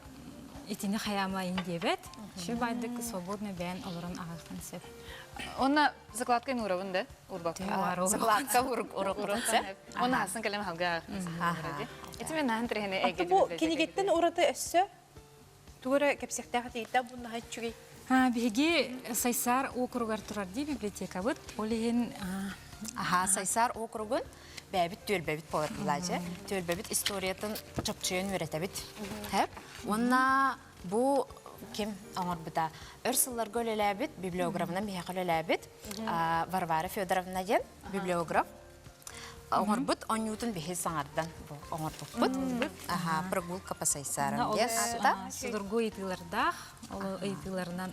итини хайаамайын диэбэт. Үчүгэй свободно бэйэн олорон ааҕыаххын сөп. Онно закладка уурабын да урбакка. Закладка урук сөп. Онно хасын кэлем халга Ити мен наһан тирehene эге. Бу кинигеттен ураты өссө тугура кэпсэхтээх этиитэ бу наһаа үчүгэй. Биһиги Сайсаар округар турар дии библиотекабыт. Ол иһин Аха, Сайсаар округун бэйэбит түөлбэбит буолар былаажы. Түөлбэбит историятын чопчуйан үөрэтэбит. Хэп. Уонна бу ким оҥорбута? Өр сылларга үлэлээбит, библиографынан биһиэхэ үлэлээбит Варвара Федоровна диэн библиограф. Оҥорбут оонньуутун биһи саҥардан бу оҥорбуппут. Аха, прогулка по Сайсарам диэн аата. Судургу ыйытыылардаах, ол ыйытыыларынан.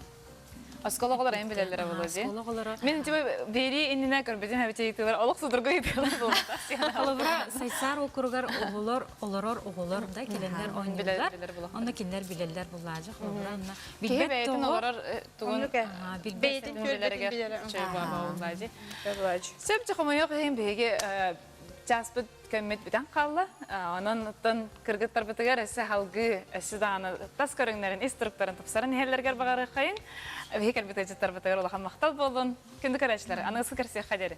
Оскуола оҕолоро эн билэллэрэ буолуо дии. Оскуола оҕолоро. Мин типа биэрии иннинэ көрбүтүм эбит ыйытыылар олох судургу ыйытыылар буолбута. Холобура, Сайсаар округар оҕолор, олорор оҕолор да кэлэннэр оонньууллар. Онно кинилэр билэллэр булаажы. Холобура, онно Киһи билбэт бэйэтин тоҕо олорор тугун билбэт Бэйэтин түөлбэтин билэрэ. Сөп хомойуох иһин биһиги чааспыт көммүт бүтэн хаалла. Онон оттон кыргыттарбытыгар өссө салгыы, өссө даҕаны тас көрүҥнэрин, ис туруктарын тупсаран иһэллэригэр баҕарыаххайын. Биһи кэлбит ыалдьыттарбытыгар улахан махтал буоллун. Күндү көрөөччүлэр, аныгыскы көрсүөххэ диэри.